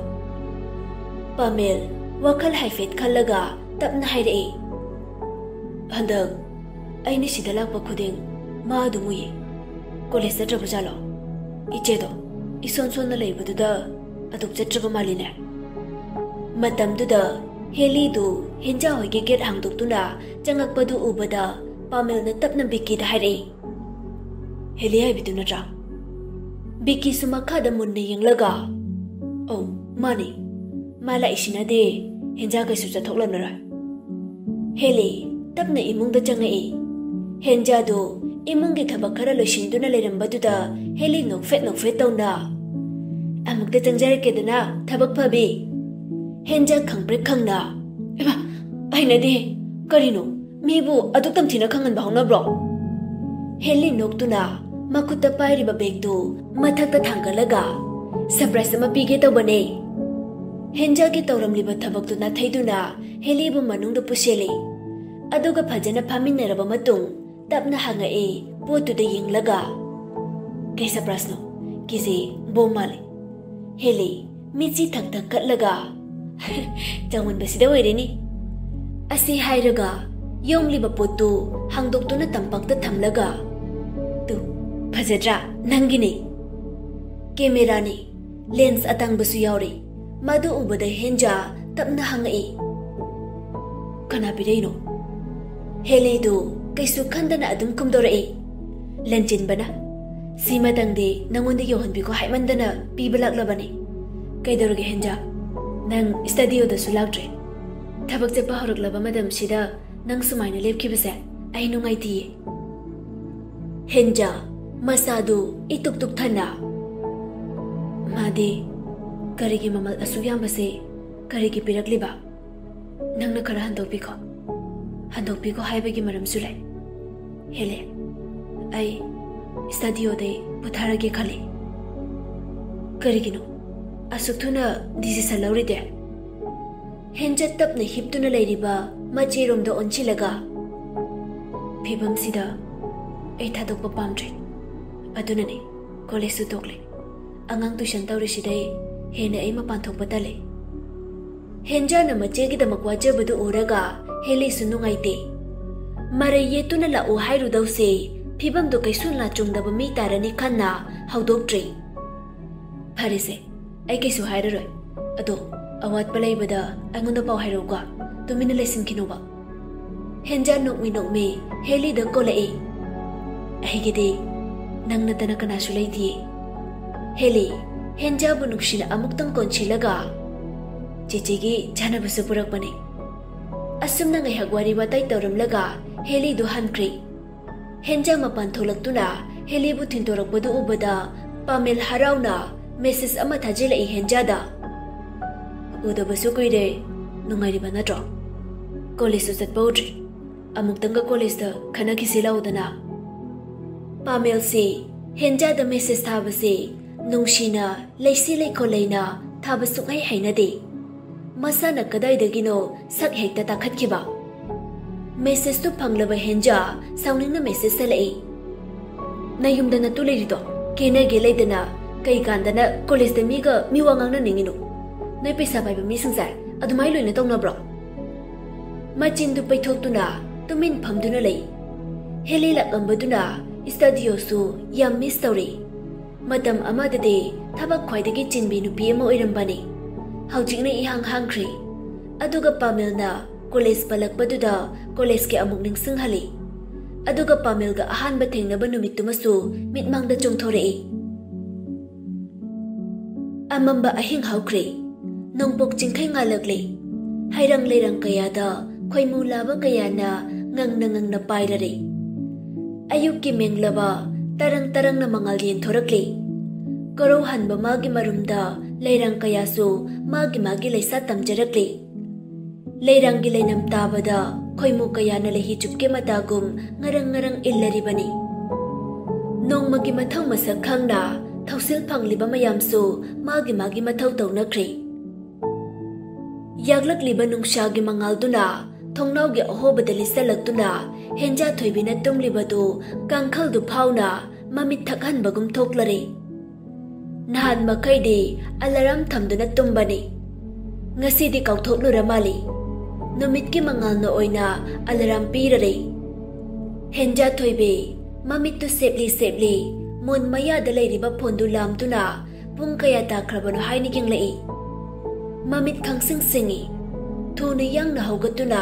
ꯄꯥꯃꯦꯜ ꯋꯥꯈꯜ ꯍꯥꯏꯐꯦꯠ ꯈꯜꯂꯒ ꯇꯞꯅ ꯍꯥꯏꯔꯛꯏ꯫ "ꯍꯟꯗꯛ ꯑꯩꯅ ꯁꯤꯗ ꯂꯥꯛꯄ ꯈꯨꯗꯤꯡ ꯃꯥ ꯑꯗꯨꯝ ꯎꯏ꯫ ꯀꯣꯂꯦꯖ ꯆꯠꯇ꯭ꯔꯕꯖꯥꯠꯂꯣ? ꯏꯆꯦꯗꯣ ꯏꯁꯣꯟ ꯁꯣꯟꯅ ꯂꯩꯕꯗꯨꯗ ꯑꯗꯨꯛ ꯆꯠꯇ꯭ꯔꯕ ꯃꯥꯜꯂꯤꯅꯦ꯫" ꯃꯇꯝꯗꯨꯗ ꯍꯦꯂꯤꯗꯨ ꯍꯦꯟꯖꯥ ꯍꯣꯏꯒꯤ ꯒꯦꯠ ꯍꯥꯡꯗꯣꯛꯇꯨꯅ ꯆꯪꯉꯛꯄꯗꯨ ꯎꯕꯗ ꯄꯥꯃꯦꯜꯅ ꯇꯞꯅ ꯕꯤꯛꯀꯤꯗ ꯍꯥꯏꯔꯛꯏ꯫ "ꯍꯦꯂꯤ ꯍꯥꯏꯕꯤꯗꯨ ꯅꯠꯇ꯭ꯔꯥ?" ꯕꯤꯛꯀꯤꯁꯨ ꯃꯈꯥꯗ ꯃꯨꯟꯅ ꯌꯦꯡꯂꯒ, "ꯑꯧ, ꯃꯥꯅꯤ꯫ ꯃꯥ ꯂꯥꯛꯏꯁꯤꯅꯗꯤ ꯍꯦꯟꯖꯥ ꯀꯩꯁꯨ ꯆꯠꯊꯣꯛꯂꯝꯂꯔꯣꯏ꯫" ꯍꯦꯂꯤ ꯇꯞꯅ ꯏꯃꯨꯡꯗ ꯆꯪꯉꯛꯏ꯫ ꯍꯦꯟꯖꯥꯗꯨ ꯏꯃꯨꯡꯒꯤ ꯊꯕꯛ ꯈꯔ ꯂꯣꯏꯁꯤꯟꯗꯨꯅ ꯂꯩꯔꯝꯕꯗꯨꯗ ꯍꯦꯂꯤ ꯅꯣꯛꯐꯦꯠ ꯅꯣꯛꯐꯦꯠ ꯇꯧꯅ, "ꯑꯃꯨꯛꯇ ꯆꯪꯖꯔꯛꯀꯦꯗꯅ, ꯊꯕꯛ ꯐꯕꯤ꯫" ꯍꯦꯟꯖꯥ ꯈꯪꯄ꯭ꯔꯦꯛ ꯈꯪꯅ, "ꯏꯃꯥ, ꯍꯩꯅꯗꯦ꯫ ꯀꯔꯤꯅꯣ? ꯃꯤꯕꯨ ꯑꯗꯨꯛ ꯇꯝꯊꯤꯅ ꯈꯪꯍꯟꯕ ꯍꯧꯅꯕ꯭ꯔꯣ?" ꯍꯦꯂꯤ ꯅꯣꯛꯇꯨꯅ ꯃꯈꯨꯠꯇ ꯄꯥꯏꯔꯤꯕ ꯕꯦꯒꯇꯨ ꯃꯊꯛꯇ ꯊꯥꯡꯒꯠꯂꯒ, "ꯁꯔꯄ꯭ꯔꯥꯏꯖ ꯑꯃ ꯄꯤꯒꯦ ꯇꯧꯕꯅꯦ꯫" ꯍꯦꯟꯖꯥꯒꯤ ꯇꯧꯔꯝꯂꯤꯕ ꯊꯕꯛꯇꯨ ꯅꯥꯊꯩꯗꯨꯅ ꯍꯦꯂꯤꯕꯨ ꯃꯅꯨꯡꯗ ꯄꯨꯁꯤꯜꯂꯤ꯫ ꯑꯗꯨꯒ ꯐꯖꯅ ꯐꯝꯃꯤꯟꯅꯔꯕ ꯃꯇꯨꯡ ꯇꯞꯅ ꯍꯪꯉꯛꯏ, ꯄꯣꯠꯇꯨꯗ ꯌꯦꯡꯂꯒ꯫ "ꯀꯩ ꯁꯔꯄ꯭ꯔꯥꯏꯖꯅꯣ? ꯀꯤꯖꯩ, ꯕꯣꯝ ꯃꯥꯜꯂꯦ꯫" ꯍꯦꯂꯤ ꯃꯤꯠꯁꯤ ꯊꯛ ꯊꯛ ꯀꯠꯂꯒ, "ꯆꯥꯎꯃꯟꯕꯁꯤꯗ ꯑꯣꯏꯔꯦꯅꯦ꯫" ꯑꯁꯤ ꯍꯥꯏꯔꯒ ꯌꯣꯝꯂꯤꯕ ꯄꯣꯠꯇꯨ ꯍꯥꯡꯗꯣꯛꯇꯨꯅ ꯇꯝꯄꯥꯛꯇ ꯊꯝꯂꯒ, "ꯇꯨ, ꯐꯖꯗ꯭ꯔꯥ? ꯅꯪꯒꯤꯅꯦ꯫ ꯀꯦꯃꯦꯔꯥꯅꯤ, ꯂꯦꯟꯁ ꯑꯇꯥꯡꯕꯁꯨ ꯌꯥꯎꯔꯤ꯫" ꯃꯗꯨ ꯎꯕꯗ ꯍꯦꯟꯖꯥ ꯇꯞꯅ ꯍꯪꯉꯛꯏ, "ꯀꯅꯥ ꯄꯤꯔꯛꯏꯅꯣ?" ꯍꯦꯂꯤꯗꯨ ꯀꯩꯁꯨ ꯈꯟꯗꯅ ꯑꯗꯨꯝ ꯈꯨꯝꯗꯣꯔꯛꯏ, "ꯂꯟꯆꯤꯟꯕꯅ꯫ ꯁꯤꯃꯇꯪꯗꯤ ꯅꯪꯉꯣꯟꯗ ꯌꯧꯍꯟꯕꯤꯈꯣ ꯍꯥꯏꯃꯟꯗꯅ ꯄꯤꯕ ꯂꯥꯛꯂꯕꯅꯤ꯫" "ꯀꯩꯗꯧꯔꯒꯦ ꯍꯦꯟꯖꯥ? ꯅꯪ ꯁ꯭ꯇꯗꯤꯑꯣꯗꯁꯨ ꯂꯥꯛꯇ꯭ꯔꯦ꯫ ꯊꯕꯛ ꯆꯠꯄ ꯍꯧꯔꯛꯂꯕ ꯃꯇꯝꯁꯤꯗ ꯅꯪ ꯁꯨꯃꯥꯏꯅ ꯂꯦꯞꯈꯤꯕꯁꯦ ꯑꯩ ꯅꯨꯡꯉꯥꯏꯇꯤꯌꯦ꯫" ꯍꯦꯟꯖꯥ ꯃꯁꯥꯗꯨ ꯏꯇꯨꯛ ꯇꯨꯛꯊꯅ, "ꯃꯥꯗꯤ ꯀꯔꯤꯒꯤ ꯃꯃꯜ ꯑꯁꯨꯛ ꯌꯥꯝꯕꯁꯦ ꯀꯔꯤꯒꯤ ꯄꯤꯔꯛꯂꯤꯕ? ꯅꯪꯅ ꯈꯔ ꯍꯟꯗꯣꯛꯄꯤꯈꯣ꯫ ꯍꯟꯗꯣꯛꯄꯤꯈꯣ ꯍꯥꯏꯕꯒꯤ ꯃꯔꯝꯁꯨ ꯂꯩ꯫ ꯍꯦꯂꯤ, ꯑꯩ ꯁ꯭ꯇꯗꯤꯑꯣꯗꯩ ꯄꯨꯊꯔꯒꯦ ꯈꯜꯂꯤ꯫" "ꯀꯔꯤꯒꯤꯅꯣ ꯑꯁꯨꯛ ꯊꯨꯅ ꯗꯤꯁꯤꯁꯟ ꯂꯧꯔꯤꯗꯤ?" ꯍꯦꯟꯖꯥ ꯇꯞꯅ ꯍꯤꯞꯇꯨꯅ ꯂꯩꯔꯤꯕ ꯃꯆꯦꯔꯣꯝꯗ ꯑꯣꯟꯁꯤꯜꯂꯒ, "ꯐꯤꯕꯝꯁꯤꯗ ꯑꯩ ꯊꯥꯗꯣꯛꯄ ꯄꯥꯝꯗ꯭ꯔꯦ꯫ ꯑꯗꯨꯅꯅꯦ ꯀꯣꯂꯦꯖꯁꯨ ꯇꯣꯛꯂꯦ꯫ ꯑꯉꯥꯡ ꯇꯨꯏꯁꯟ ꯇꯧꯔꯤꯁꯤꯗꯩ ꯍꯦꯟꯅ ꯑꯩ ꯃꯄꯥꯟ ꯊꯣꯛꯄ ꯇꯜꯂꯦ꯫" ꯍꯦꯟꯖꯥꯅ ꯃꯆꯦꯒꯤꯗꯃꯛ ꯋꯥꯖꯕꯗꯨ ꯎꯔꯒ ꯍꯦꯂꯤꯁꯨ ꯅꯨꯡꯉꯥꯏꯇꯦ꯫ ꯃꯔꯩ ꯌꯦꯠꯇꯨꯅ ꯂꯥꯛꯎ ꯍꯥꯏꯔꯨꯗꯧꯁꯦ ꯐꯤꯕꯝꯗꯨ ꯀꯩꯁꯨ ꯂꯥꯆꯨꯡꯗꯕ ꯃꯤ ꯇꯥꯔꯅꯤ ꯈꯟꯅ ꯍꯧꯗꯣꯛꯇ꯭ꯔꯦ꯫ "ꯐꯔꯦꯁꯦ, ꯑꯩ ꯀꯩꯁꯨ ꯍꯥꯏꯔꯔꯣꯏ꯫ ꯑꯗꯣ ꯑꯋꯥꯠꯄ ꯂꯩꯕꯗ ꯑꯩꯉꯣꯟꯗ ꯄꯥꯎ ꯍꯥꯏꯔꯛꯎꯀꯣ꯫ ꯇꯨꯃꯤꯟꯅ ꯂꯩꯁꯤꯟꯈꯤꯅꯣꯕ꯫" ꯍꯦꯟꯖꯥ ꯅꯣꯛꯃꯤ ꯅꯣꯛꯃꯤ ꯍꯦꯂꯤꯗ ꯀꯣꯜꯂꯛꯏ, "ꯑꯩꯒꯤꯗꯤ ꯅꯪ ꯅꯠꯇꯅ ꯀꯅꯥꯁꯨ ꯂꯩꯇꯤꯌꯦ꯫" ꯍꯦꯂꯤ ꯍꯦꯟꯖꯥꯕꯨ ꯅꯨꯡꯁꯤꯅ ꯑꯃꯨꯛꯇꯪ ꯀꯣꯟꯁꯤꯜꯂꯒ, "ꯆꯦꯆꯦꯒꯤ ꯆꯥꯅꯕꯁꯨ ꯄꯨꯔꯛꯄꯅꯦ꯫" ꯑꯁꯨꯝꯅ ꯉꯥꯏꯍꯥꯛ ꯋꯥꯔꯤ ꯋꯥꯇꯥꯏ ꯇꯧꯔꯝꯂꯒ ꯍꯦꯂꯤꯗꯨ ꯍꯟꯈ꯭ꯔꯦ꯫ ꯍꯦꯟꯖꯥ ꯃꯄꯥꯟ ꯊꯣꯛꯂꯛꯇꯨꯅ ꯍꯦꯂꯤꯕꯨ ꯊꯤꯟꯗꯣꯔꯛꯄꯗꯨ ꯎꯕꯗ ꯄꯥꯃꯦꯜ ꯍꯔꯥꯎꯅ ꯃꯦꯁꯦꯖ ꯑꯃ ꯊꯥꯖꯤꯜꯂꯛꯏ ꯍꯦꯟꯖꯥꯗ꯫ "ꯎꯗꯕꯁꯨ ꯀꯨꯏꯔꯦ, ꯅꯨꯡꯉꯥꯏꯔꯤꯕ ꯅꯠꯇ꯭ꯔꯣ? ꯀꯣꯂꯦꯖꯁꯨ ꯆꯠꯄ ꯎꯗ꯭ꯔꯦ, ꯑꯃꯨꯛꯇꯪꯒ ꯀꯣꯂꯦꯖꯇ ꯈꯟꯅꯈꯤꯁꯤ ꯂꯥꯎꯗꯅ꯫" ꯄꯥꯃꯦꯜꯁꯤ ꯍꯦꯟꯖꯥꯗ ꯃꯦꯁꯦꯖ ꯊꯥꯕꯁꯤ ꯅꯨꯡꯁꯤꯅ ꯂꯩꯁꯤ ꯂꯩꯈꯣ ꯂꯩꯅ ꯊꯥꯕ ꯁꯨꯡꯍꯩ ꯍꯩꯅꯗꯦ꯫ ꯃꯁꯥꯅ ꯀꯗꯥꯏꯗꯒꯤꯅꯣ ꯁꯛ ꯍꯦꯛꯇ ꯇꯥꯈꯠꯈꯤꯕ꯫ ꯃꯦꯁꯦꯖꯇꯨ ꯐꯪꯂꯕ ꯍꯦꯟꯖꯥ ꯁꯥꯎꯅꯤꯡꯅ ꯃꯦꯁꯦꯖ ꯍꯜꯂꯛꯏ꯫ "ꯅꯌꯨꯝꯗ ꯅꯠꯇꯨ ꯂꯩꯔꯤꯗꯣ ꯀꯦꯅꯒꯦ ꯂꯩꯗꯅ ꯀꯩ ꯀꯥꯟꯗꯅ ꯀꯣꯂꯦꯖꯇ ꯃꯤꯒ ꯃꯤ ꯋꯥ ꯉꯥꯡꯅꯅꯤꯡꯉꯤꯅꯣ? ꯅꯣꯏ ꯄꯩꯁꯥ ꯄꯥꯏꯕ ꯃꯤꯁꯤꯡꯁꯦ ꯑꯗꯨꯃꯥꯏ ꯂꯣꯏꯅ ꯇꯧꯅꯕ꯭ꯔꯣ?" ꯃꯆꯤꯟꯗꯨ ꯄꯩꯊꯣꯛꯇꯨꯅ ꯇꯨꯃꯤꯟ ꯐꯝꯗꯨꯅ ꯂꯩ꯫ ꯍꯦꯂꯤ ꯂꯥꯛꯂꯝꯕꯗꯨꯅ ꯁ꯭ꯇꯨꯗꯤꯑꯣꯁꯨ ꯌꯥꯝ ꯃꯤꯁ ꯇꯧꯔꯤ꯫ ꯃꯇꯝ ꯑꯃꯗꯗꯤ ꯊꯕꯛ ꯈ꯭ꯋꯥꯏꯗꯒꯤ ꯆꯤꯟꯕꯤ ꯅꯨꯄꯤ ꯑꯃ ꯑꯣꯏꯔꯝꯕꯅꯤ꯫ ꯍꯧꯖꯤꯛꯅ ꯏꯍꯥꯡ ꯍꯥꯡꯈ꯭ꯔꯦ꯫ ꯑꯗꯨꯒ ꯄꯥꯃꯦꯜꯅ ꯀꯣꯂꯦꯖ ꯄꯜꯂꯛꯄꯗꯨꯗ ꯀꯣꯂꯦꯖꯀꯤ ꯑꯃꯨꯛ ꯅꯤꯡꯁꯤꯡꯍꯜꯂꯤ꯫ ꯑꯗꯨꯒ ꯄꯥꯃꯦꯜꯒ ꯑꯍꯥꯟꯕ ꯊꯦꯡꯅꯕ ꯅꯨꯃꯤꯠꯇꯨꯃꯁꯨ ꯃꯤꯠꯃꯥꯡꯗ ꯆꯣꯡꯊꯣꯔꯛꯏ꯫ ꯑꯃꯝꯕ ꯑꯍꯤꯡ ꯍꯧꯈ꯭ꯔꯦ꯫ ꯅꯣꯡꯄꯣꯛ ꯆꯤꯡꯈꯩ ꯉꯥꯜꯂꯛꯂꯦ꯫ ꯍꯩꯔꯪ ꯂꯩꯔꯪ ꯀꯌꯥꯗ ꯈꯣꯏꯃꯨ ꯂꯥꯕ ꯀꯌꯥꯅ ꯉꯪꯅ ꯉꯪꯅ ꯄꯥꯏꯔꯔꯦ꯫ ꯑꯌꯨꯛꯀꯤ ꯃꯦꯡꯂꯕ ꯇꯔꯪ ꯇꯔꯪꯅ ꯃꯉꯥꯜ ꯌꯦꯟꯊꯣꯔꯛꯂꯤ꯫ ꯀꯣꯔꯧ ꯍꯟꯕ ꯃꯥꯒꯤ ꯃꯔꯨꯝꯗ ꯂꯩꯔꯪ ꯀꯌꯥꯁꯨ ꯃꯥꯒꯤ ꯃꯥꯒꯤ ꯂꯩꯁꯥ ꯇꯝꯖꯔꯛꯂꯤ꯫ ꯂꯩꯔꯪꯒꯤ ꯂꯩꯅꯝ ꯇꯥꯕꯗ ꯈꯣꯏꯃꯨ ꯀꯌꯥꯅ ꯂꯩꯍꯤ ꯆꯨꯞꯀꯤ ꯃꯇꯥꯒꯨꯝ ꯉꯔꯪ ꯉꯔꯪ ꯏꯜꯂꯔꯤꯕꯅꯤ꯫ ꯅꯣꯡꯃꯒꯤ ꯃꯊꯧ ꯃꯁꯛ ꯈꯪꯅ ꯊꯧꯁꯤꯜ ꯐꯪꯂꯤꯕ ꯃꯌꯥꯝꯁꯨ ꯃꯥꯒꯤ ꯃꯥꯒꯤ ꯃꯊꯧ ꯇꯧꯅꯈ꯭ꯔꯦ꯫ ꯌꯥꯛꯂꯛꯂꯤꯕ ꯅꯨꯡꯁꯥꯒꯤ ꯃꯉꯥꯜꯗꯨꯅ ꯊꯣꯡꯅꯥꯎꯒꯤ ꯑꯍꯣꯕꯗ ꯂꯤꯠꯁꯜꯂꯛꯇꯨꯅ ꯍꯦꯟꯖꯥ ꯊꯣꯏꯕꯤꯅ ꯇꯨꯝꯂꯤꯕꯗꯨ ꯀꯥꯡꯈꯜꯗꯨ ꯐꯥꯎꯅ ꯃꯃꯤꯠ ꯊꯛꯍꯟꯕꯒꯨꯝ ꯊꯣꯛꯂꯔꯦ꯫ ꯅꯍꯥꯟ ꯃꯈꯩꯗꯤ ꯑꯂꯥꯔꯝ ꯊꯝꯗꯨꯅ ꯇꯨꯝꯕꯅꯤ꯫ ꯉꯁꯤꯗꯤ ꯀꯥꯎꯊꯣꯛꯂꯨꯔ ꯃꯥꯜꯂꯤ꯫ ꯅꯨꯃꯤꯠꯀꯤ ꯃꯉꯥꯜꯅ ꯑꯣꯏꯅ ꯑꯂꯥꯔꯝ ꯄꯤꯔꯔꯦ꯫ ꯍꯦꯟꯖꯥ ꯊꯣꯏꯕꯤ ꯃꯃꯤꯠꯇꯨ ꯁꯦꯞꯂꯤ ꯁꯦꯞꯂꯤ ꯃꯣꯟ ꯃꯌꯥꯗ ꯂꯩꯔꯤꯕ ꯐꯣꯟꯗꯨ ꯂꯥꯝꯗꯨꯅ ꯄꯨꯡ ꯀꯌꯥ ꯇꯥꯈ꯭ꯔꯕꯅꯣ ꯍꯥꯏꯅ ꯌꯦꯡꯂꯛꯏ꯫ ꯃꯃꯤꯠ ꯈꯪꯁꯤꯡ ꯁꯤꯡꯏ꯫ ꯊꯨꯅ ꯌꯥꯡꯅ ꯍꯧꯒꯠꯇꯨꯅ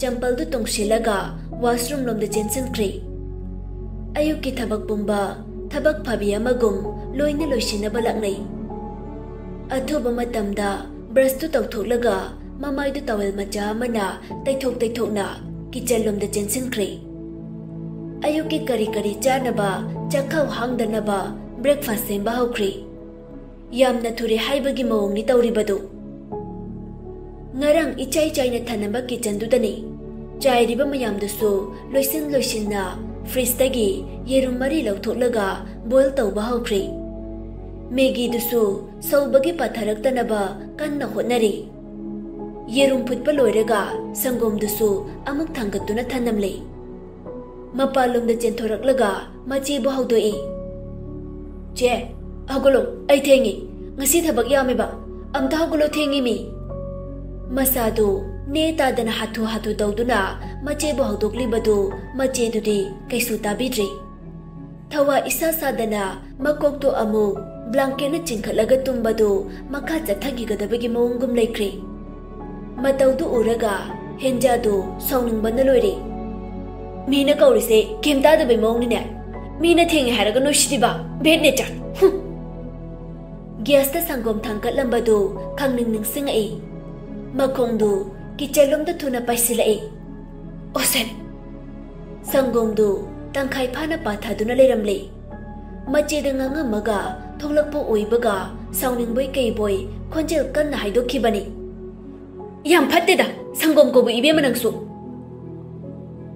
ꯆꯝꯄꯜꯗꯨ ꯇꯣꯡꯁꯤꯜꯂꯒ ꯋꯥꯁꯔꯨꯝ ꯂꯣꯝꯗ ꯆꯦꯟꯁꯤꯟꯈ꯭ꯔꯦ꯫ ꯑꯌꯨꯛꯀꯤ ꯊꯕꯛ ꯄꯨꯝꯕ ꯊꯕꯛ ꯐꯕꯤ ꯑꯃꯒꯨꯝ ꯂꯣꯏꯅ ꯂꯣꯏꯁꯤꯟꯅꯕ ꯂꯥꯛꯅꯩ꯫ ꯑꯊꯨꯕ ꯃꯇꯝꯗ ꯕ꯭ꯔꯁꯇꯨ ꯇꯧꯊꯣꯛꯂꯒ ꯃꯃꯥꯏꯗꯨ ꯇꯥꯋꯦꯜ ꯃꯆꯥ ꯑꯃꯅ ꯇꯩꯊꯣꯛ ꯇꯩꯊꯣꯛꯅ ꯀꯤꯆꯟ ꯂꯣꯝꯗ ꯆꯦꯟꯁꯤꯟꯈ꯭ꯔꯦ꯫ ꯑꯌꯨꯛꯀꯤ ꯀꯔꯤ ꯀꯔꯤ ꯆꯥꯅꯕ ꯆꯥꯛꯈꯥꯎ ꯍꯥꯡꯗꯅꯕ ꯕ꯭ꯔꯦꯛꯐꯥꯁ ꯁꯦꯝꯕ ꯍꯧꯈ꯭ꯔꯦ꯫ ꯌꯥꯝꯅ ꯊꯨꯔꯦ ꯍꯥꯏꯕꯒꯤ ꯃꯑꯣꯡꯅꯤ ꯇꯧꯔꯤꯕꯗꯨ꯫ ꯉꯔꯥꯡ ꯏꯆꯥꯏ ꯆꯥꯏꯅ ꯊꯅꯝꯕ ꯀꯤꯆꯟꯗꯨꯗꯅꯤ꯫ ꯆꯥꯏꯔꯤꯕ ꯃꯌꯥꯝꯗꯨꯁꯨ ꯂꯣꯏꯁꯤꯟ ꯂꯣꯏꯁꯤꯟꯅ ꯐ꯭ꯔꯤꯖꯇꯒꯤ ꯌꯦꯔꯨꯝ ꯃꯔꯤ ꯂꯧꯊꯣꯛꯂꯒ ꯕꯣꯏꯜ ꯇꯧꯕ ꯍꯧꯈ꯭ꯔꯦ꯫ ꯃꯦꯒꯤꯗꯨꯁꯨ ꯁꯧꯕꯒꯤ ꯄꯥꯊꯔꯛꯇꯅꯕ ꯀꯟꯅ ꯍꯣꯠꯅꯔꯤ꯫ ꯌꯦꯔꯨꯝ ꯐꯨꯠꯄ ꯂꯣꯏꯔꯒ ꯁꯪꯒꯣꯝꯗꯨꯁꯨ ꯑꯃꯨꯛ ꯊꯥꯡꯒꯠꯇꯨꯅ ꯊꯅꯝꯂꯦ꯫ ꯃꯄꯥꯟꯂꯣꯝꯗ ꯆꯦꯟꯊꯣꯔꯛꯂꯒ ꯃꯆꯦꯕꯨ ꯍꯧꯗꯣꯛꯏ꯫ "ꯆꯦ, ꯍꯧꯒꯠꯂꯣ, ꯑꯩ ꯊꯦꯡꯉꯤ꯫ ꯉꯁꯤ ꯊꯕꯛ ꯌꯥꯝꯃꯦꯕ꯫ ꯑꯝꯇ ꯍꯧꯒꯠꯂꯣ, ꯊꯦꯡꯉꯤ ꯃꯤ꯫" ꯃꯁꯥꯗꯨ ꯅꯦ ꯇꯥꯗꯅ ꯍꯥꯊꯨ ꯍꯥꯊꯨ ꯇꯧꯗꯨꯅ ꯃꯆꯦꯕꯨ ꯍꯧꯗꯣꯛꯂꯤꯕꯗꯨ ꯃꯆꯦꯗꯨꯗꯤ ꯀꯩꯁꯨ ꯇꯥꯕꯤꯗ꯭ꯔꯤ꯫ ꯊꯋꯥ ꯏꯁꯥ ꯁꯥꯗꯅ ꯃꯀꯣꯛꯇꯨ ꯑꯃꯨꯛ ꯕ꯭ꯂꯥꯡꯀꯦꯠꯅ ꯆꯤꯡꯈꯠꯂꯒ ꯇꯨꯝꯕꯗꯨ ꯃꯈꯥ ꯆꯠꯊꯈꯤꯒꯗꯕꯒꯤ ꯃꯑꯣꯡꯒꯨꯝ ꯂꯩꯈ꯭ꯔꯦ꯫ ꯃꯇꯧꯗꯨ ꯎꯔꯒ ꯍꯦꯟꯖꯥꯗꯨ ꯁꯥꯎꯅꯤꯡꯕꯅ ꯂꯣꯏꯔꯦ꯫ "ꯃꯤꯅ ꯀꯧꯔꯤꯁꯦ ꯀꯩꯝ ꯇꯥꯗꯕꯩ ꯃꯑꯣꯡꯅꯤꯅꯦ꯫ ꯃꯤꯅ ꯊꯦꯡꯉꯦ ꯍꯥꯏꯔꯒ ꯅꯣꯏ ꯁꯤꯗꯤꯕ꯫ Bad nature꯫ ꯍꯨꯝ!" ꯒ꯭ꯌꯥꯁꯇ ꯁꯪꯒꯣꯝ ꯊꯥꯡꯀꯠꯂꯝꯕꯗꯨ ꯈꯪꯅꯤꯡ ꯅꯤꯡꯁꯤꯡꯉꯛꯏ꯫ ꯃꯈꯣꯡꯗꯨ ꯀꯤꯠꯆꯟꯂꯣꯝꯗ ꯊꯨꯅ ꯄꯥꯏꯁꯤꯜꯂꯛꯏ꯫ "ꯑꯣꯁꯦ!" ꯁꯪꯒꯣꯝꯗꯨ ꯇꯪꯈꯥꯏ ꯐꯥꯅ ꯄꯥꯊꯗꯨꯅ ꯂꯩꯔꯝꯂꯦ꯫ ꯃꯆꯦꯗ ꯉꯥꯡꯉꯝꯃꯒ ꯊꯣꯛꯂꯛꯄ ꯑꯣꯏꯕꯒ ꯁꯥꯎꯅꯤꯡꯕꯣꯏ ꯀꯩꯕꯣꯏ ꯈꯣꯟꯖꯦꯜ ꯀꯟꯅ ꯍꯥꯏꯗꯣꯛꯈꯤꯕꯅꯤ꯫ "ꯌꯥꯝ ꯐꯠꯇꯦꯗ, ꯁꯪꯒꯣꯝ ꯀꯧꯕ ꯏꯕꯦꯝꯃ ꯅꯪꯁꯨ!"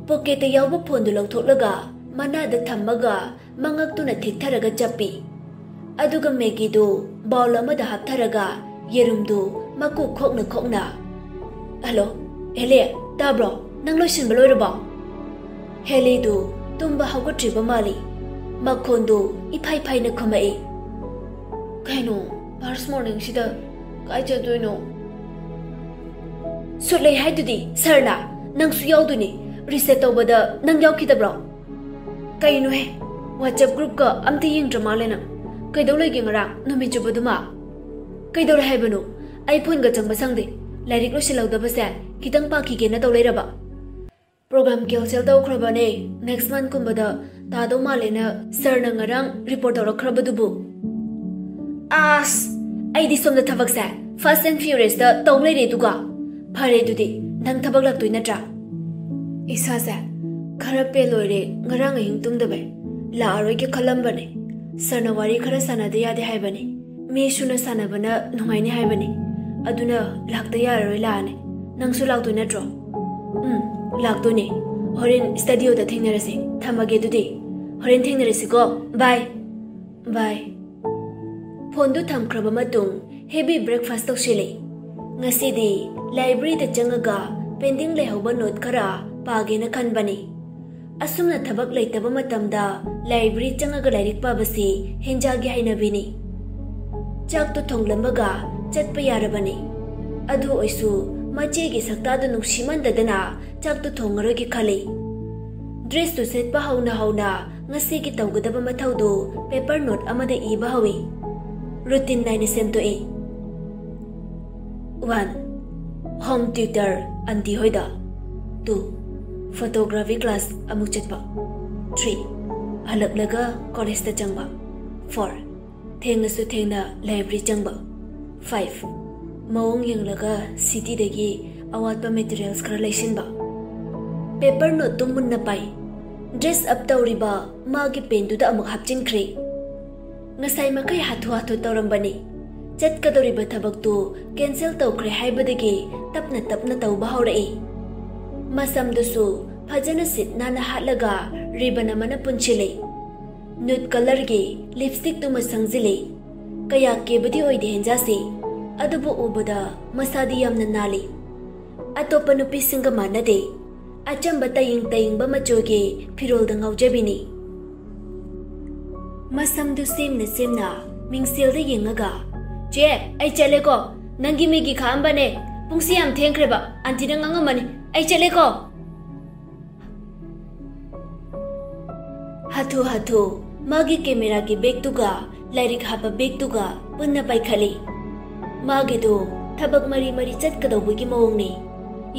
ꯄꯣꯀꯦꯠꯇ ꯌꯥꯎꯕ ꯐꯣꯟꯗꯨ ꯂꯧꯊꯣꯛꯂꯒ ꯃꯅꯥꯗ ꯊꯝꯃꯒ ꯃꯉꯛꯇꯨꯅ ꯊꯦꯛꯊꯔꯒ ꯆꯞꯄꯤ꯫ ꯑꯗꯨꯒ ꯃꯦꯒꯤꯗꯨ ꯕꯥꯎꯜ ꯑꯃꯗ ꯍꯥꯞꯊꯔꯒ ꯌꯦꯔꯨꯝꯗꯨ ꯃꯀꯨ ꯈꯣꯛꯅ ꯈꯣꯛꯅ, "ꯍꯜꯂꯣ, ꯍꯦꯂꯦ, ꯇꯥꯕ꯭ꯔꯣ? ꯅꯪ ꯂꯣꯏꯁꯤꯟꯕ ꯂꯣꯏꯔꯕꯣ?" ꯍꯦꯂꯦꯗꯨ ꯇꯨꯝꯕ ꯍꯧꯒꯠꯇ꯭ꯔꯤꯕ ꯃꯥꯜꯂꯤ꯫ ꯃꯈꯣꯟꯗꯨ ꯏꯐꯥꯏ ꯐꯥꯏꯅ ꯈꯨꯝꯃꯛꯏ꯫ "ꯀꯩꯅꯣ, first morning ꯁꯤꯗ ꯀꯥꯏ ꯆꯠꯇꯣꯏꯅꯣ?" "ꯁꯨꯠ ꯂꯩ ꯍꯥꯏꯗꯨꯗꯤ ꯁꯥꯔꯅ, ꯅꯪꯁꯨ ꯌꯥꯎꯗꯣꯏꯅꯤ꯫ Reset ꯇꯧꯕꯗ ꯅꯪ ꯌꯥꯎꯈꯤꯗꯕ꯭ꯔꯣ?" "ꯀꯩꯅꯣꯍꯦ, WhatsApp groupꯀ ꯑꯝꯇ ꯌꯦꯡꯗ꯭ꯔ ꯃꯥꯜꯂꯦ ꯅꯪ꯫ ꯀꯩꯗꯧ ꯂꯩꯒꯦ ꯉꯔꯥꯡ ꯅꯨꯃꯤꯠ ꯆꯨꯞꯄꯗꯨꯃ?" "ꯀꯩꯗꯧꯔꯦ ꯍꯥꯏꯕꯅꯣ? ꯑꯩ ꯐꯣꯟꯒ ꯆꯪꯕ ꯁꯪꯗꯦ꯫ ꯂꯥꯏꯔꯤꯛ ꯂꯣꯏꯁꯤꯜꯍꯧꯗꯕꯁꯦ ꯈꯤꯇꯪ ꯄꯥꯈꯤꯒꯦꯅ ꯇꯧ ꯂꯩꯔꯕ꯫ Program cancel ꯇꯧꯈ꯭ꯔꯕꯅꯦ꯫ Next month ꯀꯨꯝꯕꯗ ꯇꯥꯗꯧ ꯃꯥꯜꯂꯦꯅ ꯁꯥꯔꯅ ꯉꯔꯥꯡ report ꯇꯧꯔꯛꯈ꯭ꯔꯕꯗꯨꯕꯨ꯫" "ꯑꯁ, ꯑꯩꯗꯤ ꯁꯣꯝꯗ ꯊꯕꯛꯁꯦ Fast and Furiousꯇ ꯇꯧ ꯂꯩꯔꯦ ꯑꯗꯨꯒ꯫ ꯐꯔꯦ ꯑꯗꯨꯗꯤ, ꯅꯪ ꯊꯕꯛ ꯂꯥꯛꯇꯣꯏ ꯅꯠꯇ꯭ꯔꯥ?" "ꯏꯁꯥꯁꯦ ꯈꯔ ꯄꯦꯜ ꯑꯣꯏꯔꯦ, ꯉꯔꯥꯡ ꯑꯍꯤꯡ ꯇꯨꯝꯗꯕꯩ꯫ ꯂꯥꯛꯑꯔꯣꯏꯒꯦ ꯈꯜꯂꯝꯕꯅꯦ꯫ ꯁꯥꯔꯅ ꯋꯥꯔꯤ ꯈꯔ ꯁꯥꯟꯅꯗ ꯌꯥꯗꯦ ꯍꯥꯏꯕꯅꯦ꯫ ꯃꯤ ꯁꯨꯅ ꯁꯥꯟꯅꯕꯅ ꯅꯨꯡꯉꯥꯏꯅꯤ ꯍꯥꯏꯕꯅꯦ꯫ ꯑꯗꯨꯅ ꯂꯥꯛꯇ ꯌꯥꯔꯔꯣꯏ ꯂꯥꯛꯑꯅꯤ꯫ ꯅꯪꯁꯨ ꯂꯥꯛꯇꯣꯏ ꯅꯠꯇ꯭ꯔꯣ?" "ꯎꯝ, ꯂꯥꯛꯇꯣꯏꯅꯦ꯫ ꯍꯣꯔꯦꯟ studioꯗ ꯊꯦꯡꯅꯔꯁꯦ꯫ ꯊꯝꯃꯒꯦ ꯑꯗꯨꯗꯤ꯫ ꯍꯣꯔꯦꯟ ꯊꯦꯡꯅꯔꯁꯤꯀꯣ꯫ Bye꯫ Bye꯫" ꯐꯣꯟꯗꯨ ꯊꯝꯈ꯭ꯔꯕ ꯃꯇꯨꯡ heavy breakfast ꯇꯧꯁꯤꯜꯂꯤ꯫ ꯉꯁꯤꯗꯤ ꯂꯥꯏꯕ꯭ꯔꯦꯔꯤꯗ ꯆꯪꯉꯒ ꯄꯦꯟꯗꯤꯡ ꯂꯩꯍꯧꯕ ꯅꯣꯠ ꯈꯔ ꯄꯥꯒꯦꯅ ꯈꯟꯕꯅꯤ꯫ ꯑꯁꯨꯝꯅ ꯊꯕꯛ ꯂꯩꯇꯕ ꯃꯇꯝꯗ ꯂꯥꯏꯕ꯭ꯔꯦꯔꯤ ꯆꯪꯉꯒ ꯂꯥꯏꯔꯤꯛ ꯄꯥꯕꯁꯤ ꯍꯦꯟꯖꯥꯒꯤ ꯍꯩꯅꯕꯤꯅꯤ꯫ ꯆꯥꯛꯇꯨ ꯊꯣꯡꯂꯝꯃꯒ ꯆꯠꯄ ꯌꯥꯔꯕꯅꯤ꯫ ꯑꯗꯨ ꯑꯣꯏꯁꯨ ꯃꯆꯦꯒꯤ ꯁꯛꯇꯥꯗꯨ ꯅꯨꯡꯁꯤꯃꯟꯗꯗꯅ ꯆꯥꯛꯇꯨ ꯊꯣꯡꯉꯔꯣꯏꯒꯦ ꯈꯜꯂꯤ꯫ ꯗ꯭ꯔꯦꯁꯇꯨ ꯁꯦꯠꯄ ꯍꯧꯅ ꯍꯧꯅ ꯉꯁꯤꯒꯤ ꯇꯧꯒꯗꯕ ꯃꯊꯧꯗꯨ ꯄꯦꯄꯔ ꯅꯣꯠ ꯑꯃꯗ ꯏꯕ ꯍꯧꯏ꯫ ꯔꯨꯇꯤꯟ ꯅꯥꯏꯅ ꯁꯦꯝꯗꯣꯛꯏ꯫ ꯋꯥꯟ, ꯍꯣꯝ ꯇ꯭ꯌꯨꯇꯔ ꯑꯟꯇꯤ ꯍꯣꯏꯗ꯫ ꯇꯨ, ꯐꯣꯇꯣꯒ꯭ꯔꯥꯐꯤ ꯀ꯭ꯂꯥꯁ ꯑꯃꯨꯛ ꯆꯠꯄ꯫ ꯊ꯭ꯔꯤ, ꯍꯜꯂꯛꯂꯒ ꯀꯣꯂꯦꯖꯇ ꯆꯪꯕ꯫ ꯐꯣꯔ, ꯊꯦꯡꯂꯁꯨ ꯊꯦꯡꯅ ꯂꯥꯏꯕ꯭ꯔꯦꯔꯤ ꯆꯪꯕ꯫ ꯐꯥꯏꯚ, ꯃꯑꯣꯡ ꯌꯦꯡꯂꯒ ꯁꯤꯇꯤꯗꯒꯤ ꯑꯋꯥꯠꯄ ꯃꯦꯇꯔꯤꯌꯦꯜꯁ ꯈꯔ ꯂꯩꯁꯤꯟꯕ꯫ ꯄꯦꯄꯔ ꯅꯣꯠꯇꯨ ꯃꯨꯟꯅ ꯄꯥꯏ꯫ ꯗ꯭ꯔꯦꯁ ꯑꯞ ꯇꯧꯔꯤꯕ ꯃꯥꯒꯤ ꯄꯦꯟꯗꯨꯗ ꯑꯃꯨꯛ ꯍꯥꯞꯆꯤꯟꯈ꯭ꯔꯦ꯫ ꯉꯁꯥꯏ ꯃꯈꯩ ꯍꯥꯊꯨ ꯍꯥꯊꯨ ꯇꯧꯔꯝꯕꯅꯤ꯫ ꯆꯠꯀꯗꯧꯔꯤꯕ ꯊꯕꯛꯇꯨ ꯀꯦꯟꯁꯦꯜ ꯇꯧꯈ꯭ꯔꯦ ꯍꯥꯏꯕꯗꯒꯤ ꯇꯞꯅ ꯇꯞꯅ ꯇꯧꯕ ꯍꯧꯔꯛꯏ꯫ ꯃꯁꯝꯗꯨꯁꯨ ꯐꯖꯅ ꯁꯤꯠ ꯅꯥꯟꯅ ꯍꯥꯠꯂꯒ ꯔꯤꯕꯟ ꯑꯃꯅ ꯄꯨꯟꯁꯤꯜꯂꯤ꯫ ꯅ꯭ꯌꯨꯠ ꯀꯂꯔꯒꯤ ꯂꯤꯞꯁꯇꯤꯛꯇꯨꯃ ꯁꯪꯖꯤꯜꯂꯤ꯫ ꯀꯌꯥ ꯀꯦꯕꯗꯤ ꯑꯣꯏꯗꯦ ꯍꯦꯟꯖꯥꯁꯤ, ꯑꯗꯨꯕꯨ ꯎꯕꯗ ꯃꯁꯥꯗꯤ ꯌꯥꯝꯅ ꯅꯥꯜꯂꯤ꯫ ꯑꯇꯣꯞꯄ ꯅꯨꯄꯤꯁꯤꯡꯒ ꯃꯥꯟꯅꯗꯦ꯫ ꯑꯆꯝꯕ ꯇꯌꯤꯡ ꯇꯌꯤꯡꯕ ꯃꯆꯨꯒꯤ ꯐꯤꯔꯣꯜꯗ ꯉꯥꯎꯖꯕꯤꯅꯤ꯫ ꯃꯁꯝꯗꯨ ꯁꯦꯝꯅ ꯁꯦꯝꯅ ꯃꯤꯡꯁꯦꯜꯗ ꯌꯦꯡꯉꯒ, "ꯆꯦ, ꯑꯩ ꯆꯠꯂꯦꯀꯣ꯫ ꯅꯪꯒꯤ ꯃꯦꯒꯤ ꯈꯥꯛꯑꯝꯕꯅꯦ꯫ ꯄꯨꯡꯁꯤ ꯌꯥꯝ ꯊꯦꯡꯈ꯭ꯔꯦꯕ꯫ ꯑꯟꯇꯤꯅ ꯉꯥꯡꯉꯝꯃꯅꯤ꯫ ꯑꯩ ꯆꯠꯂꯦꯀꯣ꯫" ꯍꯥꯊꯨ ꯍꯥꯊꯨ ꯃꯥꯒꯤ ꯀꯦꯃꯦꯔꯥꯒꯤ ꯕꯦꯒꯇꯨꯒ ꯂꯥꯏꯔꯤꯛ ꯍꯥꯞꯄ ꯕꯦꯒꯇꯨꯒ ꯄꯨꯟꯅ ꯄꯥꯏꯈꯠꯂꯤ꯫ ꯃꯥꯒꯤꯗꯨ ꯊꯕꯛ ꯃꯔꯤ ꯃꯔꯤ ꯆꯠꯀꯗꯧꯕꯒꯤ ꯃꯑꯣꯡꯅꯤ꯫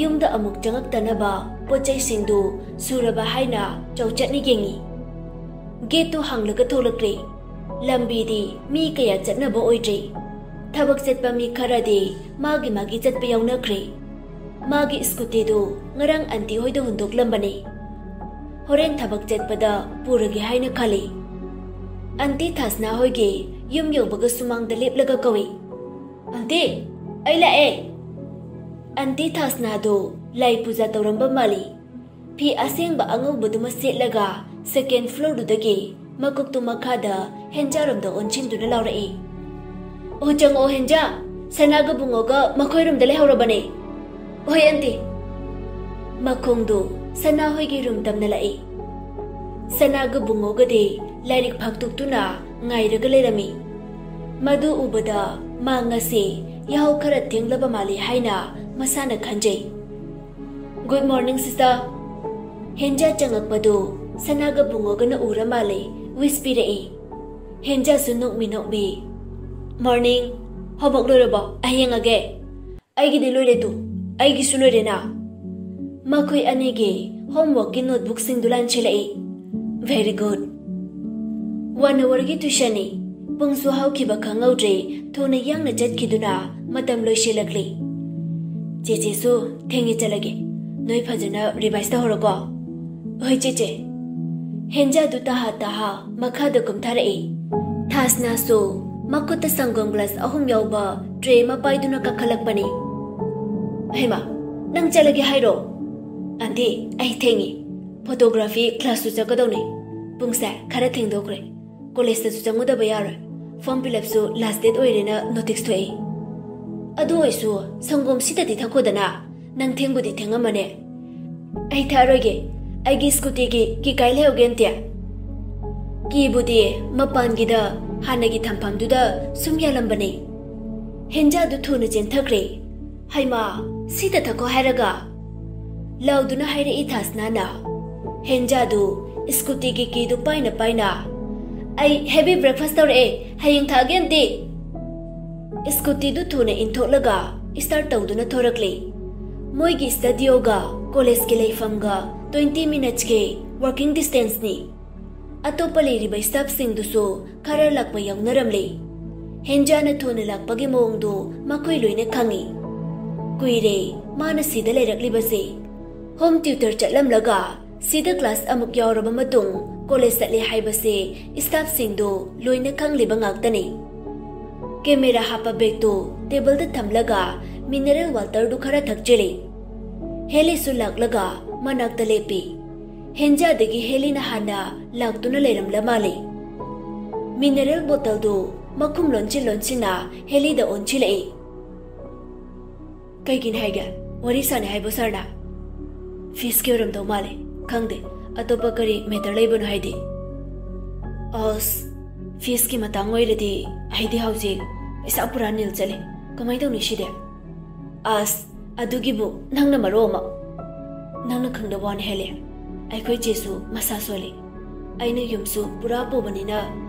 ꯌꯨꯝꯗ ꯑꯃꯨꯛ ꯆꯪꯉꯛꯇꯅꯕ ꯄꯣꯠ ꯆꯩꯁꯤꯡꯗꯨ ꯁꯨꯔꯕ ꯍꯥꯏꯅ ꯆꯧꯆꯠꯅ ꯌꯦꯡꯉꯤ꯫ ꯒꯦꯠꯇꯨ ꯍꯥꯡꯂꯒ ꯊꯣꯛꯂꯛꯂꯦ꯫ ꯂꯝꯕꯤꯗꯤ ꯃꯤ ꯀꯌꯥ ꯆꯠꯅꯕ ꯑꯣꯏꯗ꯭ꯔꯦ꯫ ꯊꯕꯛ ꯆꯠꯄ ꯃꯤ ꯈꯔꯗꯤ ꯃꯥꯒꯤ ꯃꯥꯒꯤ ꯆꯠꯄ ꯌꯥꯎꯅꯈ꯭ꯔꯦ꯫ ꯃꯥꯒꯤ ꯁ꯭ꯀꯨꯇꯤꯗꯨ ꯉꯔꯥꯡ ꯑꯟꯇꯤ ꯍꯣꯏꯗ ꯍꯨꯟꯗꯣꯛꯂꯝꯕꯅꯤ꯫ ꯍꯣꯔꯦꯟ ꯊꯕꯛ ꯆꯠꯄꯗ ꯄꯨꯔꯒꯦ ꯍꯥꯏꯅ ꯈꯜꯂꯤ꯫ ꯑꯟꯇꯤ ꯊꯥꯁꯅꯥ ꯍꯣꯏꯒꯤ ꯌꯨꯝ ꯌꯧꯕꯒ ꯁꯨꯃꯥꯡꯗ ꯂꯦꯞꯂꯒ ꯀꯧꯏ, "ꯑꯟꯇꯤ, ꯑꯩ ꯂꯥꯛꯑꯦ!" ꯑꯟꯇꯤ ꯊꯥꯁꯅꯥꯗꯨ ꯂꯥꯏ ꯄꯨꯖꯥ ꯇꯧꯔꯝꯕ ꯃꯥꯜꯂꯤ꯫ ꯐꯤ ꯑꯁꯦꯡꯕ ꯑꯉꯧꯕꯗꯨꯃ ꯁꯦꯠꯂꯒ ꯁꯦꯀꯦꯟ ꯐ꯭ꯂꯣꯔꯗꯨꯗꯒꯤ ꯃꯀꯣꯛꯇꯨ ꯃꯈꯥꯗ ꯍꯦꯟꯖꯥꯔꯣꯝꯗ ꯑꯣꯟꯁꯤꯟꯗꯨꯅ ꯂꯥꯎꯔꯛꯏ, "ꯑꯣ, ꯆꯪꯉꯛꯑꯣ ꯍꯦꯟꯖꯥ, ꯁꯅꯥꯒ ꯕꯨꯡꯉꯣꯒ ꯃꯈꯣꯏꯔꯣꯝꯗ ꯂꯩꯍꯧꯔꯕꯅꯦ꯫ ꯍꯣꯏ ꯑꯟꯇꯤ꯫ ꯃꯈꯣꯡꯗꯨ ꯁꯅꯥꯍꯣꯏꯒꯤ ꯔꯨꯝ ꯇꯝꯅ ꯂꯥꯛꯏ꯫ ꯁꯅꯥꯒ ꯕꯨꯡꯉꯣꯒꯗꯤ ꯂꯥꯏꯔꯤꯛ ꯐꯥꯛꯇꯣꯛꯇꯨꯅ ꯉꯥꯏꯔꯒ ꯂꯩꯔꯝꯃꯤ꯫ ꯃꯗꯨ ꯎꯕꯗ ꯃꯥ ꯉꯁꯤ ꯌꯥꯍꯧ ꯈꯔ ꯊꯦꯡꯂꯕ ꯃꯥꯜꯂꯤ ꯍꯥꯏꯅ ꯃꯁꯥꯅ ꯈꯟꯖꯩ꯫ "Good morning sister." ꯍꯦꯟꯖꯥ ꯆꯪꯉꯛꯄꯗꯨ ꯁꯅꯥꯒ ꯕꯨꯡꯉꯣꯒꯅ ꯎꯔ ꯃꯥꯜꯂꯦ꯫ ꯋꯤꯁ ꯄꯤꯔꯛꯏ꯫ ꯍꯦꯟꯖꯥꯁꯨ ꯅꯣꯛꯃꯤ ꯅꯣꯛꯃꯤ, "Morning, homework ꯂꯣꯏꯔꯕꯣ? ꯑꯩ ꯌꯦꯡꯉꯒꯦ꯫ ꯑꯩꯒꯤꯗꯤ ꯂꯣꯏꯔꯦ ꯇꯨ, ꯑꯩꯒꯤꯁꯨ ꯂꯣꯏꯔꯦꯅ?" ꯃꯈꯣꯏ ꯑꯅꯤꯒꯤ ꯍꯣꯝꯋꯔꯛꯀꯤ ꯅꯣꯠꯕꯨꯛꯁꯤꯡꯗꯨ ꯂꯥꯟꯁꯤꯜꯂꯛꯏ꯫ "Very good." ꯋꯥꯟ ꯑꯋꯔꯒꯤ ꯇ꯭ꯌꯨꯁꯟꯅꯤ꯫ ꯄꯨꯡꯁꯨ ꯍꯧꯈꯤꯕ ꯈꯪꯍꯧꯗ꯭ꯔꯦ, ꯊꯨꯅ ꯌꯥꯡꯅ ꯆꯠꯈꯤꯗꯨꯅ ꯃꯇꯝ ꯂꯣꯏꯁꯤꯜꯂꯛꯂꯤ꯫ "ꯆꯦꯆꯦꯁꯨ ꯊꯦꯡꯉꯦ, ꯆꯠꯂꯒꯦ꯫ ꯅꯣꯏ ꯐꯖꯅ ꯔꯤꯚꯥꯏꯁ ꯇꯧꯍꯧꯔꯣꯀꯣ?" "ꯍꯣꯏ ꯆꯦꯆꯦ꯫" ꯍꯦꯟꯖꯥꯗꯨ ꯇꯍꯥ ꯇꯍꯥ ꯃꯈꯥꯗ ꯀꯨꯝꯊꯔꯛꯏ꯫ ꯊꯥꯁꯅꯥꯁꯨ ꯃꯈꯨꯠꯇ ꯁꯪꯒꯣꯝ ꯒ꯭ꯂꯥꯁ ꯑꯍꯨꯝ ꯌꯥꯎꯕ ꯇ꯭ꯔꯦ ꯑꯃ ꯄꯥꯏꯗꯨꯅ ꯀꯥꯈꯠꯂꯛꯄꯅꯤ꯫ "ꯍꯩꯃꯥ, ꯅꯪ ꯆꯠꯂꯒꯦ ꯍꯥꯏꯔꯣ?" "ꯑꯟꯇꯤ, ꯑꯩ ꯊꯦꯡꯉꯤ꯫ ꯐꯣꯇꯣꯒ꯭ꯔꯥꯐꯤ ꯀ꯭ꯂꯥꯁꯁꯨ ꯆꯠꯀꯗꯧꯅꯤ꯫ ꯄꯨꯡꯁꯦ ꯈꯔ ꯊꯦꯡꯗꯣꯛꯈ꯭ꯔꯦ꯫ ꯀꯣꯂꯦꯖꯇꯁꯨ ꯆꯪꯉꯨꯗꯕ ꯌꯥꯔꯣꯏ꯫ ꯐꯣꯔꯝ ꯐꯤꯜ ꯑꯞꯁꯨ ꯂꯥꯁ ꯗꯦꯠ ꯑꯣꯏꯔꯦꯅ ꯅꯣꯇꯤꯁ ꯊꯣꯛꯏ꯫ ꯑꯗꯨ ꯑꯣꯏꯁꯨ ꯁꯪꯒꯣꯝ ꯁꯤꯗꯗꯤ ꯊꯛꯈꯣꯗꯅ꯫ ꯅꯪ ꯊꯦꯡꯕꯨꯗꯤ ꯊꯦꯡꯉꯝꯃꯅꯦ꯫" "ꯑꯩ ꯊꯛꯑꯔꯣꯏꯒꯦ꯫ ꯑꯩꯒꯤ ꯁ꯭ꯀꯨꯇꯤꯒꯤ ꯀꯤ ꯀꯥꯏ ꯂꯩꯍꯧꯒꯦ ꯑꯟꯇꯤ?" "ꯀꯤꯕꯨꯗꯤ ꯃꯄꯥꯟꯒꯤꯗ ꯍꯥꯟꯅꯒꯤ ꯊꯝꯐꯝꯗꯨꯗ ꯁꯨꯝ ꯌꯥꯜꯂꯝꯕꯅꯦ꯫" ꯍꯦꯟꯖꯥꯗꯨ ꯊꯨꯅ ꯆꯦꯟꯊꯈ꯭ꯔꯦ꯫ "ꯍꯩꯃꯥ, ꯁꯤꯗ ꯊꯛꯈꯣ ꯍꯥꯏꯔꯒ?" ꯂꯥꯎꯗꯨꯅ ꯍꯥꯏꯔꯛꯏ ꯊꯥꯁꯅꯥꯅ꯫ ꯍꯦꯟꯖꯥꯗꯨ ꯁ꯭ꯀꯨꯇꯤꯒꯤ ꯀꯤꯗꯨ ꯄꯥꯏꯅ ꯄꯥꯏꯅ, "ꯑꯩ ꯍꯦꯚꯤ ꯕ꯭ꯔꯦꯛꯐꯥꯁ ꯇꯧꯔꯛꯑꯦ, ꯍꯌꯦꯡ ꯊꯛꯑꯒꯦ ꯑꯟꯇꯤ꯫" ꯁ꯭ꯀꯨꯇꯤꯗꯨ ꯊꯨꯅ ꯏꯟꯊꯣꯛꯂꯒ ꯁ꯭ꯇꯥꯔꯠ ꯇꯧꯗꯨꯅ ꯊꯣꯔꯛꯂꯤ꯫ ꯃꯣꯏꯒꯤ ꯁ꯭ꯇꯗꯤꯑꯣꯒ ꯀꯣꯂꯦꯖꯀꯤ ꯂꯩꯐꯝꯒ ꯇ꯭ꯋꯦꯟꯇꯤ ꯃꯤꯅꯠꯁꯀꯤ ꯋꯥꯀꯤꯡ ꯗꯤꯁꯇꯦꯟꯁꯅꯤ꯫ ꯑꯇꯣꯞꯄ ꯂꯩꯔꯤꯕ ꯁ꯭ꯇꯥꯐꯁꯤꯡꯗꯨꯁꯨ ꯈꯔ ꯂꯥꯛꯄ ꯌꯥꯎꯅꯔꯝꯂꯦ꯫ ꯍꯦꯟꯖꯥꯅ ꯊꯨꯅ ꯂꯥꯛꯄꯒꯤ ꯃꯑꯣꯡꯗꯨ ꯃꯈꯣꯏ ꯂꯣꯏꯅ ꯈꯪꯏ꯫ ꯀꯨꯏꯔꯦ ꯃꯥꯅ ꯁꯤꯗ ꯂꯩꯔꯛꯂꯤꯕꯁꯦ꯫ ꯍꯣꯝ ꯇ꯭ꯌꯨꯇꯔ ꯆꯠꯂꯝꯂꯒ ꯁꯤꯗ ꯀ꯭ꯂꯥꯁ ꯑꯃꯨꯛ ꯌꯥꯎꯔꯕ ꯃꯇꯨꯡ ꯀꯣꯂꯦꯖ ꯆꯠꯂꯦ ꯍꯥꯏꯕꯁꯦ ꯁ꯭ꯇꯥꯐꯁꯤꯡꯗꯨ ꯂꯣꯏꯅ ꯈꯪꯂꯤꯕ ꯉꯥꯛꯇꯅꯤ꯫ ꯀꯦꯃꯦꯔꯥ ꯍꯥꯞꯄ ꯕꯦꯒꯇꯨ ꯇꯦꯕꯜꯗ ꯊꯝꯂꯒ ꯃꯤꯅꯔꯦꯜ ꯋꯥꯇꯔꯗꯨ ꯈꯔ ꯊꯛꯆꯤꯜꯂꯤ꯫ ꯍꯦꯂꯤꯁꯨ ꯂꯥꯛꯂꯒ ꯃꯅꯥꯛꯇ ꯂꯦꯞꯄꯤ꯫ ꯍꯦꯟꯖꯥꯗꯒꯤ ꯍꯦꯂꯤꯅ ꯍꯥꯟꯅ ꯂꯥꯛꯇꯨꯅ ꯂꯩꯔꯝꯂ ꯃꯥꯜꯂꯤ꯫ ꯃꯤꯅꯔꯦꯜ ꯕꯣꯇꯜꯗꯨ ꯃꯈꯨꯝ ꯂꯣꯟꯁꯤꯟ ꯂꯣꯟꯁꯤꯟꯅ ꯍꯦꯂꯤꯗ ꯑꯣꯟꯁꯤꯜꯂꯛꯏ꯫ "ꯀꯩꯒꯤꯅꯤ ꯍꯥꯏꯒꯦ? ꯋꯥꯔꯤ ꯁꯥꯅꯤ ꯍꯥꯏꯕ ꯁꯥꯔꯅ? ꯐꯤꯁꯀꯤ ꯑꯣꯏꯔꯝꯗꯧ ꯃꯥꯜꯂꯦ꯫ ꯈꯪꯗꯦ, ꯑꯇꯣꯞꯄ ꯀꯔꯤ ꯃꯦꯇꯔ ꯂꯩꯕꯅꯣ ꯍꯥꯏꯗꯤ꯫ ꯑꯁ, ꯐꯤꯁꯀꯤ ꯃꯇꯥꯡ ꯑꯣꯏꯔꯗꯤ ꯑꯩꯗꯤ ꯍꯧꯖꯤꯛ ꯄꯩꯁꯥ ꯄꯨꯔꯥ ꯅꯤꯜ ꯆꯠꯂꯦ꯫ ꯀꯃꯥꯏꯅ ꯇꯧꯅꯤ ꯁꯤꯗꯤ? ꯑꯁ, ꯑꯗꯨꯒꯤꯕꯨ ꯅꯪꯅ ꯃꯔꯣ ꯑꯃ꯫ ꯅꯪꯅ ꯈꯪꯗꯕ ꯋꯥꯅꯤ ꯍꯦꯂꯤ꯫ ꯑꯩꯈꯣꯏ ꯆꯦꯁꯨ ꯃꯁꯥ ꯁꯣꯜꯂꯤ꯫ ꯑꯩꯅ ꯌꯨꯝꯁꯨ ꯄꯨꯔꯥ ꯄꯨꯕꯅꯤꯅ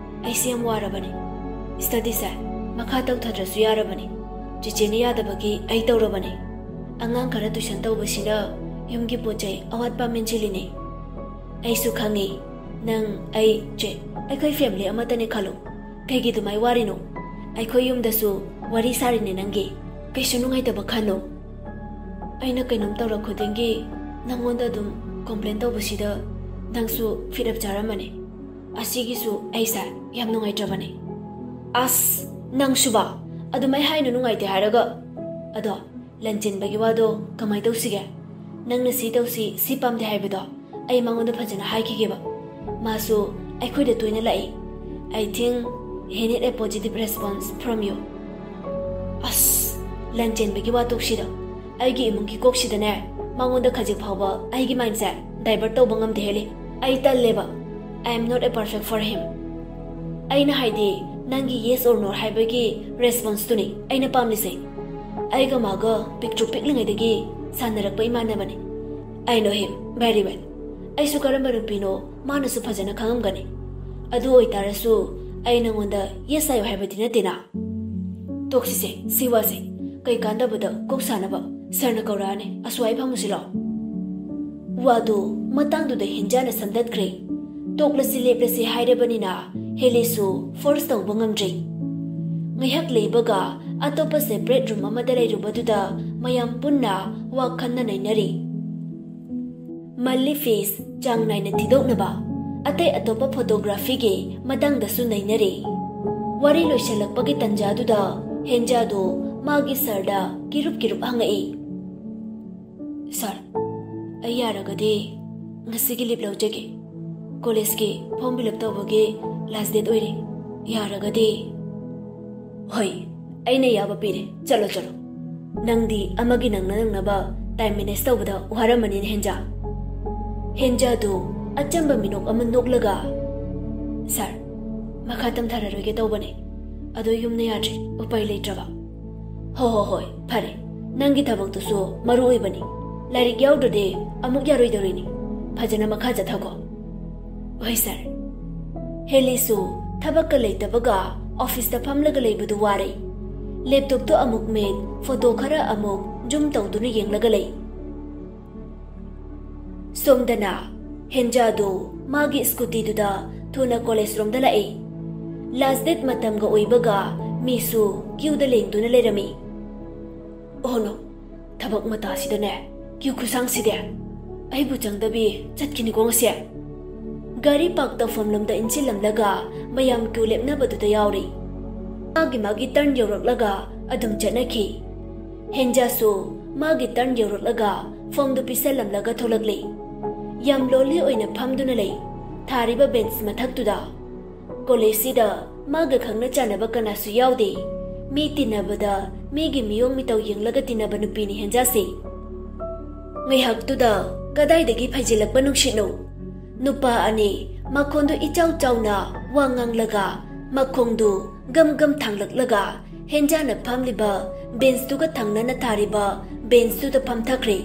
ꯑꯩꯁꯦ ꯌꯥꯝ ꯋꯥꯔꯕꯅꯤ꯫ ꯁ꯭ꯇꯗꯤꯁꯦ ꯃꯈꯥ ꯇꯧꯊꯗ꯭ꯔꯁꯨ ꯌꯥꯔꯕꯅꯤ꯫ ꯆꯤꯆꯦꯅ ꯌꯥꯗꯕꯒꯤ ꯑꯩ ꯇꯧꯔꯕꯅꯤ꯫ ꯑꯉꯥꯡ ꯈꯔ ꯇꯨꯏꯁꯟ ꯇꯧꯕꯁꯤꯅ ꯌꯨꯝꯒꯤ ꯄꯣꯠ ꯆꯩ ꯑꯋꯥꯠꯄ ꯃꯦꯟꯁꯤꯜꯂꯤꯅꯤ꯫ ꯑꯩꯁꯨ ꯈꯪꯉꯤ, ꯅꯪ, ꯑꯩ, ꯆꯦ, ꯑꯩꯈꯣꯏ ꯐꯦꯃꯤꯂꯤ ꯑꯃꯠꯇꯅꯦ ꯈꯜꯂꯨ꯫ ꯀꯩꯒꯤ ꯑꯗꯨꯃꯥꯏ ꯋꯥꯔꯤꯅꯣ? ꯑꯩꯈꯣꯏ ꯌꯨꯝꯗꯁꯨ ꯋꯥꯔꯤ ꯁꯥꯔꯤꯅꯦ ꯅꯪꯒꯤ꯫ ꯀꯩꯁꯨ ꯅꯨꯡꯉꯥꯏꯇꯕ ꯈꯟꯅꯨ꯫ ꯑꯩꯅ ꯀꯩꯅꯣꯝ ꯇꯧꯔꯛ ꯈꯨꯗꯤꯡꯒꯤ ꯅꯪꯉꯣꯟꯗ ꯑꯗꯨꯝ ꯀꯣꯝꯄ꯭ꯂꯦꯟ ꯇꯧꯕꯁꯤꯗ ꯅꯪꯁꯨ ꯐꯤꯔꯞ ꯆꯥꯔꯝꯃꯅꯤ꯫ ꯑꯁꯤꯒꯤꯁꯨ ꯑꯩꯁꯦ ꯌꯥꯝ ꯅꯨꯡꯉꯥꯏꯇ꯭ꯔꯕꯅꯤ꯫ ꯑꯁ, ꯅꯪꯁꯨꯕ? ꯑꯗꯨꯃꯥꯏ ꯍꯥꯏꯅꯨ, ꯅꯨꯡꯉꯥꯏꯇꯦ ꯍꯥꯏꯔꯒ꯫ ꯑꯗꯣ, ꯂꯟꯆꯦꯟꯕꯒꯤ ꯋꯥꯗꯣ ꯀꯃꯥꯏ ꯇꯧꯁꯤꯒꯦ? ꯅꯪꯅ ꯁꯤ ꯇꯧꯁꯤ, ꯁꯤ ꯄꯥꯝꯗꯦ ꯍꯥꯏꯕꯗꯣ ꯑꯩ ꯃꯉꯣꯟꯗ ꯐꯖꯅ ꯍꯥꯏꯈꯤꯒꯦꯕ꯫ ꯃꯥꯁꯨ ꯑꯩꯈꯣꯏꯗ ꯇꯣꯏꯅ ꯂꯥꯛꯏ꯫ I think he need a positive response from you. ꯑꯁ, ꯂꯟꯆꯦꯟꯕꯒꯤ ꯋꯥ ꯇꯣꯛꯁꯤꯗ꯫ ꯑꯩꯒꯤ ꯏꯃꯨꯡꯒꯤ ꯀꯣꯛꯁꯤꯗꯅꯦ, ꯃꯉꯣꯟꯗ ꯈꯖꯤꯛ ꯐꯥꯎꯕ ꯑꯩꯒꯤ ꯃꯥꯏꯟꯁꯦ ꯗꯥꯏꯚꯔꯠ ꯇꯧꯕ ꯉꯝꯗꯦ ꯍꯦꯂꯤ꯫ ꯑꯩ ꯇꯜꯂꯦꯕ꯫ I am not a perfect for him. ꯑꯩꯅ ꯍꯥꯏꯗꯤ, ꯅꯪꯒꯤ yes or no ꯍꯥꯏꯕꯒꯤ ꯔꯦꯁꯄꯣꯟꯁꯇꯨꯅꯤ ꯑꯩꯅ ꯄꯥꯝꯂꯤꯁꯦ꯫ ꯑꯩꯒ ꯃꯥꯒ ꯄꯤꯛꯇ꯭ꯔꯨ ꯄꯤꯛꯂꯤꯉꯩꯗꯒꯤ ꯁꯥꯟꯅꯔꯛꯄ ꯏꯃꯥꯟꯅꯕꯅꯤ꯫ I know him very well. ꯑꯩꯁꯨ ꯀꯔꯝꯕ ꯅꯨꯄꯤꯅꯣ ꯃꯥꯅꯁꯨ ꯐꯖꯅ ꯈꯪꯉꯝꯒꯅꯤ꯫ ꯑꯗꯨ ꯑꯣꯏꯇꯥꯔꯁꯨ ꯑꯩ ꯅꯉꯣꯟꯗ yes ꯍꯥꯏꯌꯨ ꯍꯥꯏꯕꯗꯤ ꯅꯠꯇꯦꯅ꯫ ꯇꯣꯛꯁꯤꯁꯦ, ꯁꯤ ꯋꯥꯁꯦ꯫ ꯀꯩ ꯀꯥꯟꯗꯕꯗ ꯀꯣꯛ ꯁꯥꯅꯕ? ꯁꯔꯅ ꯀꯧꯔꯛꯑꯅꯤ, ꯑꯁ꯭ꯋꯥꯏ ꯐꯝꯃꯨꯁꯤ ꯂꯥꯛꯑꯣ꯫ ꯋꯥꯗꯨ ꯃꯇꯥꯡꯗꯨꯗ ꯍꯦꯟꯖꯥꯅ ꯁꯝꯗꯠꯈ꯭ꯔꯦ꯫ ꯇꯣꯛꯂꯁꯤ ꯂꯦꯞꯂꯁꯤ ꯍꯥꯏꯔꯕꯅꯤꯅ ꯍꯦꯂꯤꯁꯨ ꯐꯣꯔꯁ ꯇꯧꯕ ꯉꯝꯗ꯭ꯔꯦ꯫ ꯉꯥꯏꯍꯥꯛ ꯂꯩꯕꯒ ꯑꯇꯣꯞꯄ ꯁꯦꯄꯔꯦꯠ ꯔꯨꯝ ꯑꯃꯗ ꯂꯩꯔꯨꯕꯗꯨꯗ ꯃꯌꯥꯝ ꯄꯨꯟꯅ ꯋꯥ ꯈꯟꯅ ꯅꯩꯅꯔꯤ꯫ ꯃꯜꯂꯤ ꯐꯤꯁ ꯆꯥꯡ ꯅꯥꯏꯅ ꯊꯤꯗꯣꯛꯅꯕ, ꯑꯇꯩ ꯑꯇꯣꯞꯄ ꯐꯣꯇꯣꯒ꯭ꯔꯥꯐꯤꯒꯤ ꯃꯇꯥꯡꯗꯁꯨ ꯅꯩꯅꯔꯤ꯫ ꯋꯥꯔꯤ ꯂꯣꯏꯁꯤꯜꯂꯛꯄꯒꯤ ꯇꯟꯖꯥꯗꯨꯗ ꯍꯦꯟꯖꯥꯗꯨ ꯃꯥꯒꯤ ꯁꯔꯗ ꯀꯤꯔꯨꯞ ꯀꯤꯔꯨꯞ ꯍꯪꯉꯛꯏ꯫ "ꯁꯥꯔ, ꯑꯩ ꯌꯥꯔꯒꯗꯤ ꯉꯁꯤꯒꯤ ꯂꯤꯞ ꯂꯧꯖꯒꯦ꯫ ꯀꯣꯂꯦꯖꯀꯤ ꯐꯣꯔꯝ ꯐꯤꯜ ꯑꯞ ꯇꯧꯕꯒꯤ ꯂꯥꯁ ꯗꯦꯠ ꯑꯣꯏꯔꯦ꯫ ꯌꯥꯔꯒꯗꯤ"꯫ "ꯍꯣꯏ, ꯑꯩꯅ ꯌꯥꯕ ꯄꯤꯔꯦ꯫ ꯆꯠꯂꯣ, ꯆꯠꯂꯣ"꯫ ꯅꯪꯗꯤ ꯑꯃꯒꯤ ꯅꯪꯅ ꯅꯪꯅꯕ time manage ꯇꯧꯕꯗ ꯋꯥꯔꯝꯃꯅꯤꯅꯦ, ꯍꯦꯟꯖꯥ꯫ ꯍꯦꯟꯖꯥꯗꯨ ꯑꯆꯝꯕ ꯃꯤꯅꯣꯛ ꯑꯃ ꯅꯣꯛꯂꯒ, "ꯁꯥꯔ, ꯃꯈꯥ ꯇꯝꯊꯔꯔꯣꯏꯒꯦ ꯇꯧꯕꯅꯦ, ꯑꯗꯣ ꯌꯨꯝꯅ ꯌꯥꯗ꯭ꯔꯦ, ꯎꯄꯥꯏ ꯂꯩꯇ꯭ꯔꯕ꯫" "ꯍꯣ ꯍꯣ ꯍꯣꯏ, ꯐꯔꯦ, ꯅꯪꯒꯤ ꯊꯕꯛꯇꯨꯁꯨ ꯃꯔꯨ ꯑꯣꯏꯕꯅꯤ, ꯂꯥꯏꯔꯤꯛ ꯌꯥꯎꯗ꯭ꯔꯗꯤ ꯑꯃꯨꯛ ꯌꯥꯔꯣꯏꯗꯧꯔꯤꯅꯤ, ꯐꯖꯅ ꯃꯈꯥ ꯆꯠꯊꯈꯣ꯫" "ꯍꯣꯏ ꯁꯥꯔ꯫" ꯍꯦꯂꯤꯁꯨ ꯊꯕꯛꯀ ꯂꯩꯇꯕꯒ ꯑꯣꯐꯤꯁꯇ ꯐꯝꯂꯒ ꯂꯩꯕꯗꯨ ꯋꯥꯔꯦ꯫ ꯂꯦꯞꯇꯣꯞꯇꯣ ꯑꯃꯨꯛ ꯃꯦꯠ, ꯐꯣꯇꯣ ꯈꯔ ꯑꯃꯨꯛ ꯖꯨꯝ ꯇꯧꯗꯨꯅ ꯌꯦꯡꯂꯒ ꯂꯩ꯫ ꯁꯣꯝꯗꯅ ꯍꯦꯟꯖꯥꯗꯨ ꯃꯥꯒꯤ ꯁ꯭ꯀꯨꯇꯤꯗꯨꯗ ꯊꯨꯅ ꯀꯣꯂꯦꯖ ꯔꯣꯝꯗ ꯂꯥꯛꯏ꯫ ꯂꯥꯁ ꯗꯦꯠ ꯃꯇꯝꯒ ꯑꯣꯏꯕꯒ ꯃꯤꯁꯨ ꯀ꯭ꯌꯨꯗ ꯂꯦꯡꯗꯨꯅ ꯂꯩꯔꯝꯃꯤ꯫ "ꯑꯣ ꯅꯣ, ꯊꯕꯛ ꯃꯇꯥꯁꯤꯗꯅꯦ ꯀ꯭ꯌꯨ ꯈꯨꯁꯥꯡꯁꯤꯗꯤ꯫ ꯑꯩꯕꯨ ꯆꯪꯗꯕꯤ ꯆꯠꯈꯤꯅꯤꯀꯣ ꯉꯁꯤ꯫" ꯒꯥꯔꯤ ꯄꯥꯔꯛ ꯇꯧꯐꯝ ꯂꯣꯝꯗ ꯏꯟꯁꯤꯜꯂꯝꯂꯒ ꯃꯌꯥꯝ ꯀ꯭ꯌꯨ ꯂꯦꯞꯅꯕꯗꯨꯗ ꯌꯥꯎꯔꯤ꯫ ꯃꯥꯒꯤ ꯃꯥꯒꯤ ꯇꯔꯟ ꯌꯧꯔꯛꯂꯒ ꯑꯗꯨꯝ ꯆꯠꯅꯈꯤ꯫ ꯍꯦꯟꯖꯥꯁꯨ ꯃꯥꯒꯤ ꯇꯔꯟ ꯌꯧꯔꯛꯂꯒ ꯐꯣꯝꯗꯨ ꯄꯤꯁꯜꯂꯝꯂꯒ ꯊꯣꯛꯂꯛꯂꯤ꯫ ꯌꯥꯝ ꯂꯣꯟꯂꯤ ꯑꯣꯏꯅ ꯐꯝꯗꯨꯅ ꯂꯩ ꯊꯥꯔꯤꯕ ꯕꯦꯟꯆ ꯃꯊꯛꯇꯨꯗ꯫ ꯀꯣꯂꯦꯖꯁꯤꯗ ꯃꯥꯒ ꯈꯪꯅ ꯆꯥꯟꯅꯕ ꯀꯅꯥꯁꯨ ꯌꯥꯎꯗꯦ꯫ ꯃꯤ ꯇꯤꯟꯅꯕꯗ ꯃꯤꯒꯤ ꯃꯤꯑꯣꯡ ꯃꯤꯇꯧ ꯌꯦꯡꯂꯒ ꯇꯤꯟꯅꯕ ꯅꯨꯄꯤꯅꯤ ꯍꯦꯟꯖꯥꯁꯦ꯫ ꯉꯥꯏꯍꯥꯛꯇꯨꯗ ꯀꯗꯥꯏꯗꯒꯤ ꯐꯩꯖꯤꯜꯂꯛꯄ ꯅꯨꯡꯁꯤꯠꯅꯣ? ꯅꯨꯄꯥ ꯑꯅꯤ ꯃꯈꯣꯟꯗꯨ ꯏꯆꯥꯎ ꯆꯥꯎꯅ ꯋꯥ ꯉꯥꯡꯂꯒ ꯃꯈꯣꯡꯗꯨ ꯒꯝ ꯒꯝ ꯊꯥꯡꯂꯛꯂꯒ ꯍꯦꯟꯖꯥꯅ ꯐꯝꯂꯤꯕ ꯕꯦꯟꯆꯇꯨꯒ ꯊꯪꯅꯅ ꯊꯥꯔꯤꯕ ꯕꯦꯟꯆꯇꯨꯗ ꯐꯝꯊꯈ꯭ꯔꯦ꯫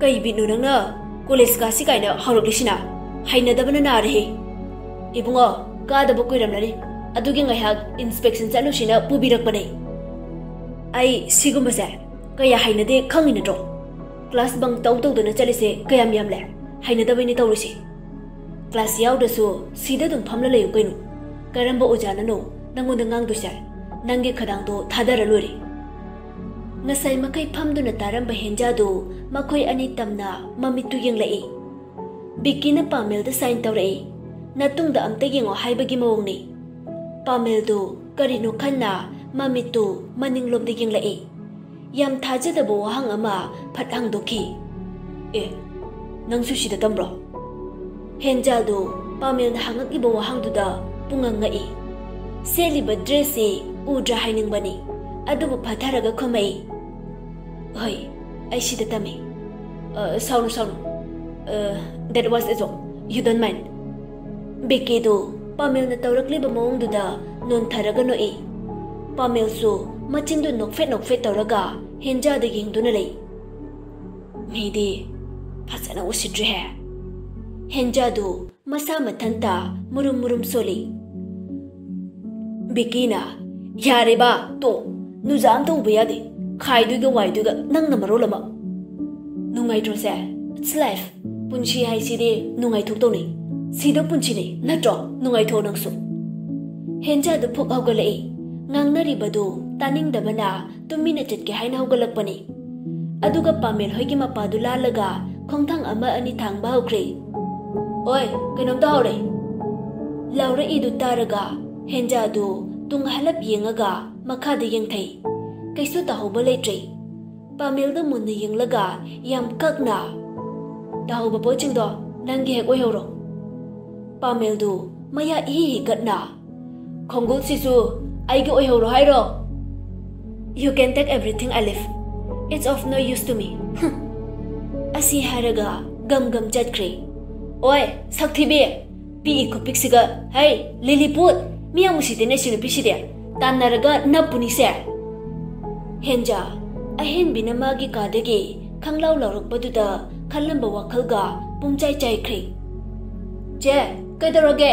"ꯀꯩ ꯕꯤꯠꯅꯣ ꯅꯪꯅ ꯀꯣꯂꯦꯖ ꯀꯥꯁꯤ ꯀꯥꯏꯅ ꯍꯧꯔꯛꯂꯤꯁꯤꯅ? ꯍꯩꯅꯗꯕꯅ ꯅꯥꯔꯦꯍꯦ꯫ ꯏꯕꯨꯡꯉꯣ, ꯀꯥꯗꯕ ꯀꯨꯏꯔꯝꯂꯅꯤ, ꯑꯗꯨꯒꯤ ꯉꯥꯏꯍꯥꯛ ꯏꯟꯁꯄꯦꯛꯁꯟ ꯆꯠꯂꯨꯁꯤꯅ ꯄꯨꯕꯤꯔꯛꯄꯅꯦ꯫ ꯑꯩ ꯁꯤꯒꯨꯝꯕꯁꯦ ꯀꯌꯥ ꯍꯩꯅꯗꯦ, ꯈꯪꯉꯤ ꯅꯠꯇ꯭ꯔꯣ? ꯀ꯭ꯂꯥꯁ ꯕꯪ ꯇꯧ ꯇꯧꯗꯅ ꯆꯠꯂꯤꯁꯦ ꯀꯌꯥꯝ ꯌꯥꯝꯂꯦ? ꯍꯩꯅꯗꯕꯩꯅꯦ ꯇꯧꯔꯤꯁꯦ꯫ ꯀ꯭ꯂꯥꯁ ꯌꯥꯎꯗ꯭ꯔꯁꯨ ꯁꯤꯗ ꯑꯗꯨꯝ ꯐꯝꯂ ꯂꯩꯌꯨ ꯀꯩꯅꯣ꯫ ꯀꯔꯝꯕ ꯑꯣꯖꯥꯅꯅꯣ ꯅꯪꯉꯣꯟꯗ ꯉꯥꯡꯗꯣꯏꯁꯦ? ꯅꯪꯒꯤ ꯈꯗꯥꯡꯗꯣ ꯊꯥꯗꯔ ꯂꯣꯏꯔꯦ꯫" ꯉꯁꯥꯏ ꯃꯈꯩ ꯐꯝꯗꯨꯅ ꯇꯥꯔꯝꯕ ꯍꯦꯟꯖꯥꯗꯨ ꯃꯈꯣꯏ ꯑꯅꯤ ꯇꯝꯅ ꯃꯃꯤꯠꯇꯨ ꯌꯦꯡꯂꯛꯏ꯫ ꯕꯤꯀꯤꯅ ꯄꯥꯃꯦꯜꯗ ꯁꯥꯏꯟ ꯇꯧꯔꯛꯏ꯫ "ꯅꯇꯨꯡꯗ ꯑꯝꯇ ꯌꯦꯡꯉꯣ" ꯍꯥꯏꯕꯒꯤ ꯃꯑꯣꯡꯅꯤ꯫ ꯄꯥꯃꯦꯜꯗꯨ ꯀꯔꯤꯅꯣ ꯈꯟꯅ ꯃꯃꯤꯠꯇꯨ ꯃꯅꯤꯡꯂꯣꯝꯗ ꯌꯦꯡꯂꯛꯏ꯫ ꯌꯥꯝ ꯊꯥꯖꯗꯕ ꯋꯥꯍꯪ ꯑꯃ ꯐꯠ ꯍꯪꯗꯣꯛꯈꯤ꯫ "ꯑꯦ, ꯅꯪꯁꯨ ꯁꯤꯗ ꯇꯝꯕ꯭ꯔꯣ?" ꯍꯦꯟꯖꯥꯗꯨ ꯄꯥꯃꯦꯜꯅ ꯍꯪꯉꯛꯂꯤꯕ ꯋꯥꯍꯪꯗꯨꯗ ꯄꯨꯡꯉꯛ ꯉꯛꯏ꯫ ꯁꯦꯠꯂꯤꯕ ꯗ꯭ꯔꯦꯁꯁꯤ ꯎꯗ꯭ꯔꯥ ꯍꯥꯏꯅꯤꯡꯕꯅꯤ꯫ ꯑꯗꯨꯕꯨ ꯐꯥꯊꯔꯒ ꯈꯨꯝꯃꯛꯏ, "ꯍꯣꯏ, ꯑꯩ ꯁꯤꯗ ꯇꯝꯃꯤ꯫ ꯑ, ꯁꯥꯎꯅꯨ, ꯁꯥꯎꯅꯨ꯫ ꯑ, that was a joke. You don't mind." ꯕꯤꯀꯤꯗꯨ ꯄꯥꯃꯦꯜꯅ ꯇꯧꯔꯛꯂꯤꯕ ꯃꯑꯣꯡꯗꯨꯗ ꯅꯣꯟꯊꯔꯒ ꯅꯣꯛꯏ꯫ ꯄꯥꯃꯦꯜꯁꯨ ꯃꯆꯤꯟꯗꯨ ꯅꯣꯛꯐꯦꯠ ꯅꯣꯛꯐꯦꯠ ꯇꯧꯔꯒ ꯍꯦꯟꯖꯥꯗ ꯌꯦꯡꯗꯨꯅ ꯂꯩ꯫ "ꯃꯤꯗꯤ ꯐꯖꯅ ꯎꯁꯤꯠꯇ꯭ꯔꯦꯍꯦ!" ꯍꯦꯟꯖꯥꯗꯨ ꯃꯁꯥ ꯃꯊꯟꯇ ꯃꯨꯔꯨꯝ ꯃꯨꯔꯨꯝ ꯁꯣꯜꯂꯤ꯫ ꯕꯤꯀꯤꯅ, "ꯌꯥꯔꯦꯕ, ꯇꯣ, ꯅꯨꯖꯥ ꯑꯝꯇ ꯎꯕ ꯌꯥꯗꯦ꯫ ꯈꯥꯏꯗꯣꯏꯒ ꯋꯥꯏꯗꯣꯏꯒ ꯅꯪꯅ ꯃꯔꯣꯜ ꯑꯃ꯫ ꯅꯨꯡꯉꯥꯏꯇ꯭ꯔꯣꯁꯦ? It's life. ꯄꯨꯟꯁꯤ ꯍꯥꯏꯁꯤꯗꯤ ꯅꯨꯡꯉꯥꯏꯊꯣꯛꯇꯧꯅꯤ꯫ ꯁꯤꯗ ꯄꯨꯟꯁꯤꯅꯤ, ꯅꯠꯇ꯭ꯔꯣ? ꯅꯨꯡꯉꯥꯏꯊꯣꯛꯑꯣ ꯅꯪꯁꯨ꯫" ꯍꯦꯟꯖꯥꯗꯨ ꯐꯨꯛ ꯍꯧꯒꯠꯂꯛꯏ꯫ ꯉꯥꯡꯅꯔꯤꯕꯗꯨ ꯇꯥꯅꯤꯡꯗꯕꯅ ꯇꯨꯃꯤꯟꯅ ꯆꯠꯀꯦ ꯍꯥꯏꯅ ꯍꯧꯒꯠꯂꯛꯄꯅꯤ꯫ ꯑꯗꯨꯒ ꯄꯥꯃꯦꯜ ꯍꯣꯏꯒꯤ ꯃꯄꯥꯗꯨ ꯂꯥꯜꯂꯒ ꯈꯣꯡꯊꯥꯡ ꯑꯃ ꯑꯅꯤ ꯊꯥꯡꯕ ꯍꯧꯈ꯭ꯔꯦ꯫ "ꯑꯣꯏ, ꯀꯩꯅꯣꯝꯇ ꯍꯧꯔꯦ!" ꯂꯥꯎꯔꯛꯏꯗꯨ ꯇꯥꯔꯒ ꯍꯦꯟꯖꯥꯗꯨ ꯇꯨꯡ ꯍꯜꯂꯞ ꯌꯦꯡꯉꯒ ꯃꯈꯥꯗ ꯌꯦꯡꯊꯩ꯫ ꯀꯩꯁꯨ ꯇꯥꯍꯧꯕ ꯂꯩꯇ꯭ꯔꯦ꯫ ꯄꯥꯃꯦꯜꯗ ꯃꯨꯟꯅ ꯌꯦꯡꯂꯒ ꯌꯥꯝ ꯀꯛꯅ, "ꯇꯥꯍꯧꯕ ꯄꯣꯠꯁꯤꯡꯗꯣ ꯅꯪꯒꯤ ꯍꯦꯛ ꯑꯣꯏꯍꯧꯔꯣ꯫" ꯄꯥꯃꯦꯜꯗꯨ ꯃꯌꯥ ꯏꯍꯤ ꯍꯤꯒꯠꯅ, "ꯈꯣꯡꯒꯨꯜꯁꯤꯁꯨ ꯑꯩꯒꯤ ꯑꯣꯏꯍꯧꯔꯣ ꯍꯥꯏꯔꯣ? You can take everything I leave. It's of no use to me." ꯍꯨꯝ꯫ ꯑꯁꯤ ꯍꯥꯏꯔꯒ ꯒꯝ ꯒꯝ ꯆꯠꯈ꯭ꯔꯦ꯫ "ꯑꯣꯏ, ꯁꯛꯊꯤꯕꯤ! ꯄꯤꯛꯏ ꯈꯨꯄꯤꯛꯁꯤꯒ, ꯍꯩ, ꯂꯤꯂꯤꯄꯨꯠ! ꯃꯤ ꯌꯥꯝ ꯎꯁꯤꯠꯇꯦꯅꯦ ꯁꯤ ꯅꯨꯄꯤꯁꯤꯗꯤ꯫ ꯇꯥꯟꯅꯔꯒ ꯅꯞꯄꯨꯅꯤꯁꯦ!" ꯍꯦꯟꯖꯥ ꯑꯍꯦꯟꯕꯤꯅ ꯃꯥꯒꯤ ꯀꯥꯗꯒꯤ ꯈꯪꯂꯥꯎ ꯂꯥꯎꯔꯛꯄꯗꯨꯗ ꯈꯜꯂꯝꯕ ꯋꯥꯈꯜꯒ ꯄꯨꯝꯆꯥꯏ ꯆꯥꯏꯈ꯭ꯔꯦ꯫ "ꯆꯦ, ꯀꯩꯗꯧꯔꯒꯦ?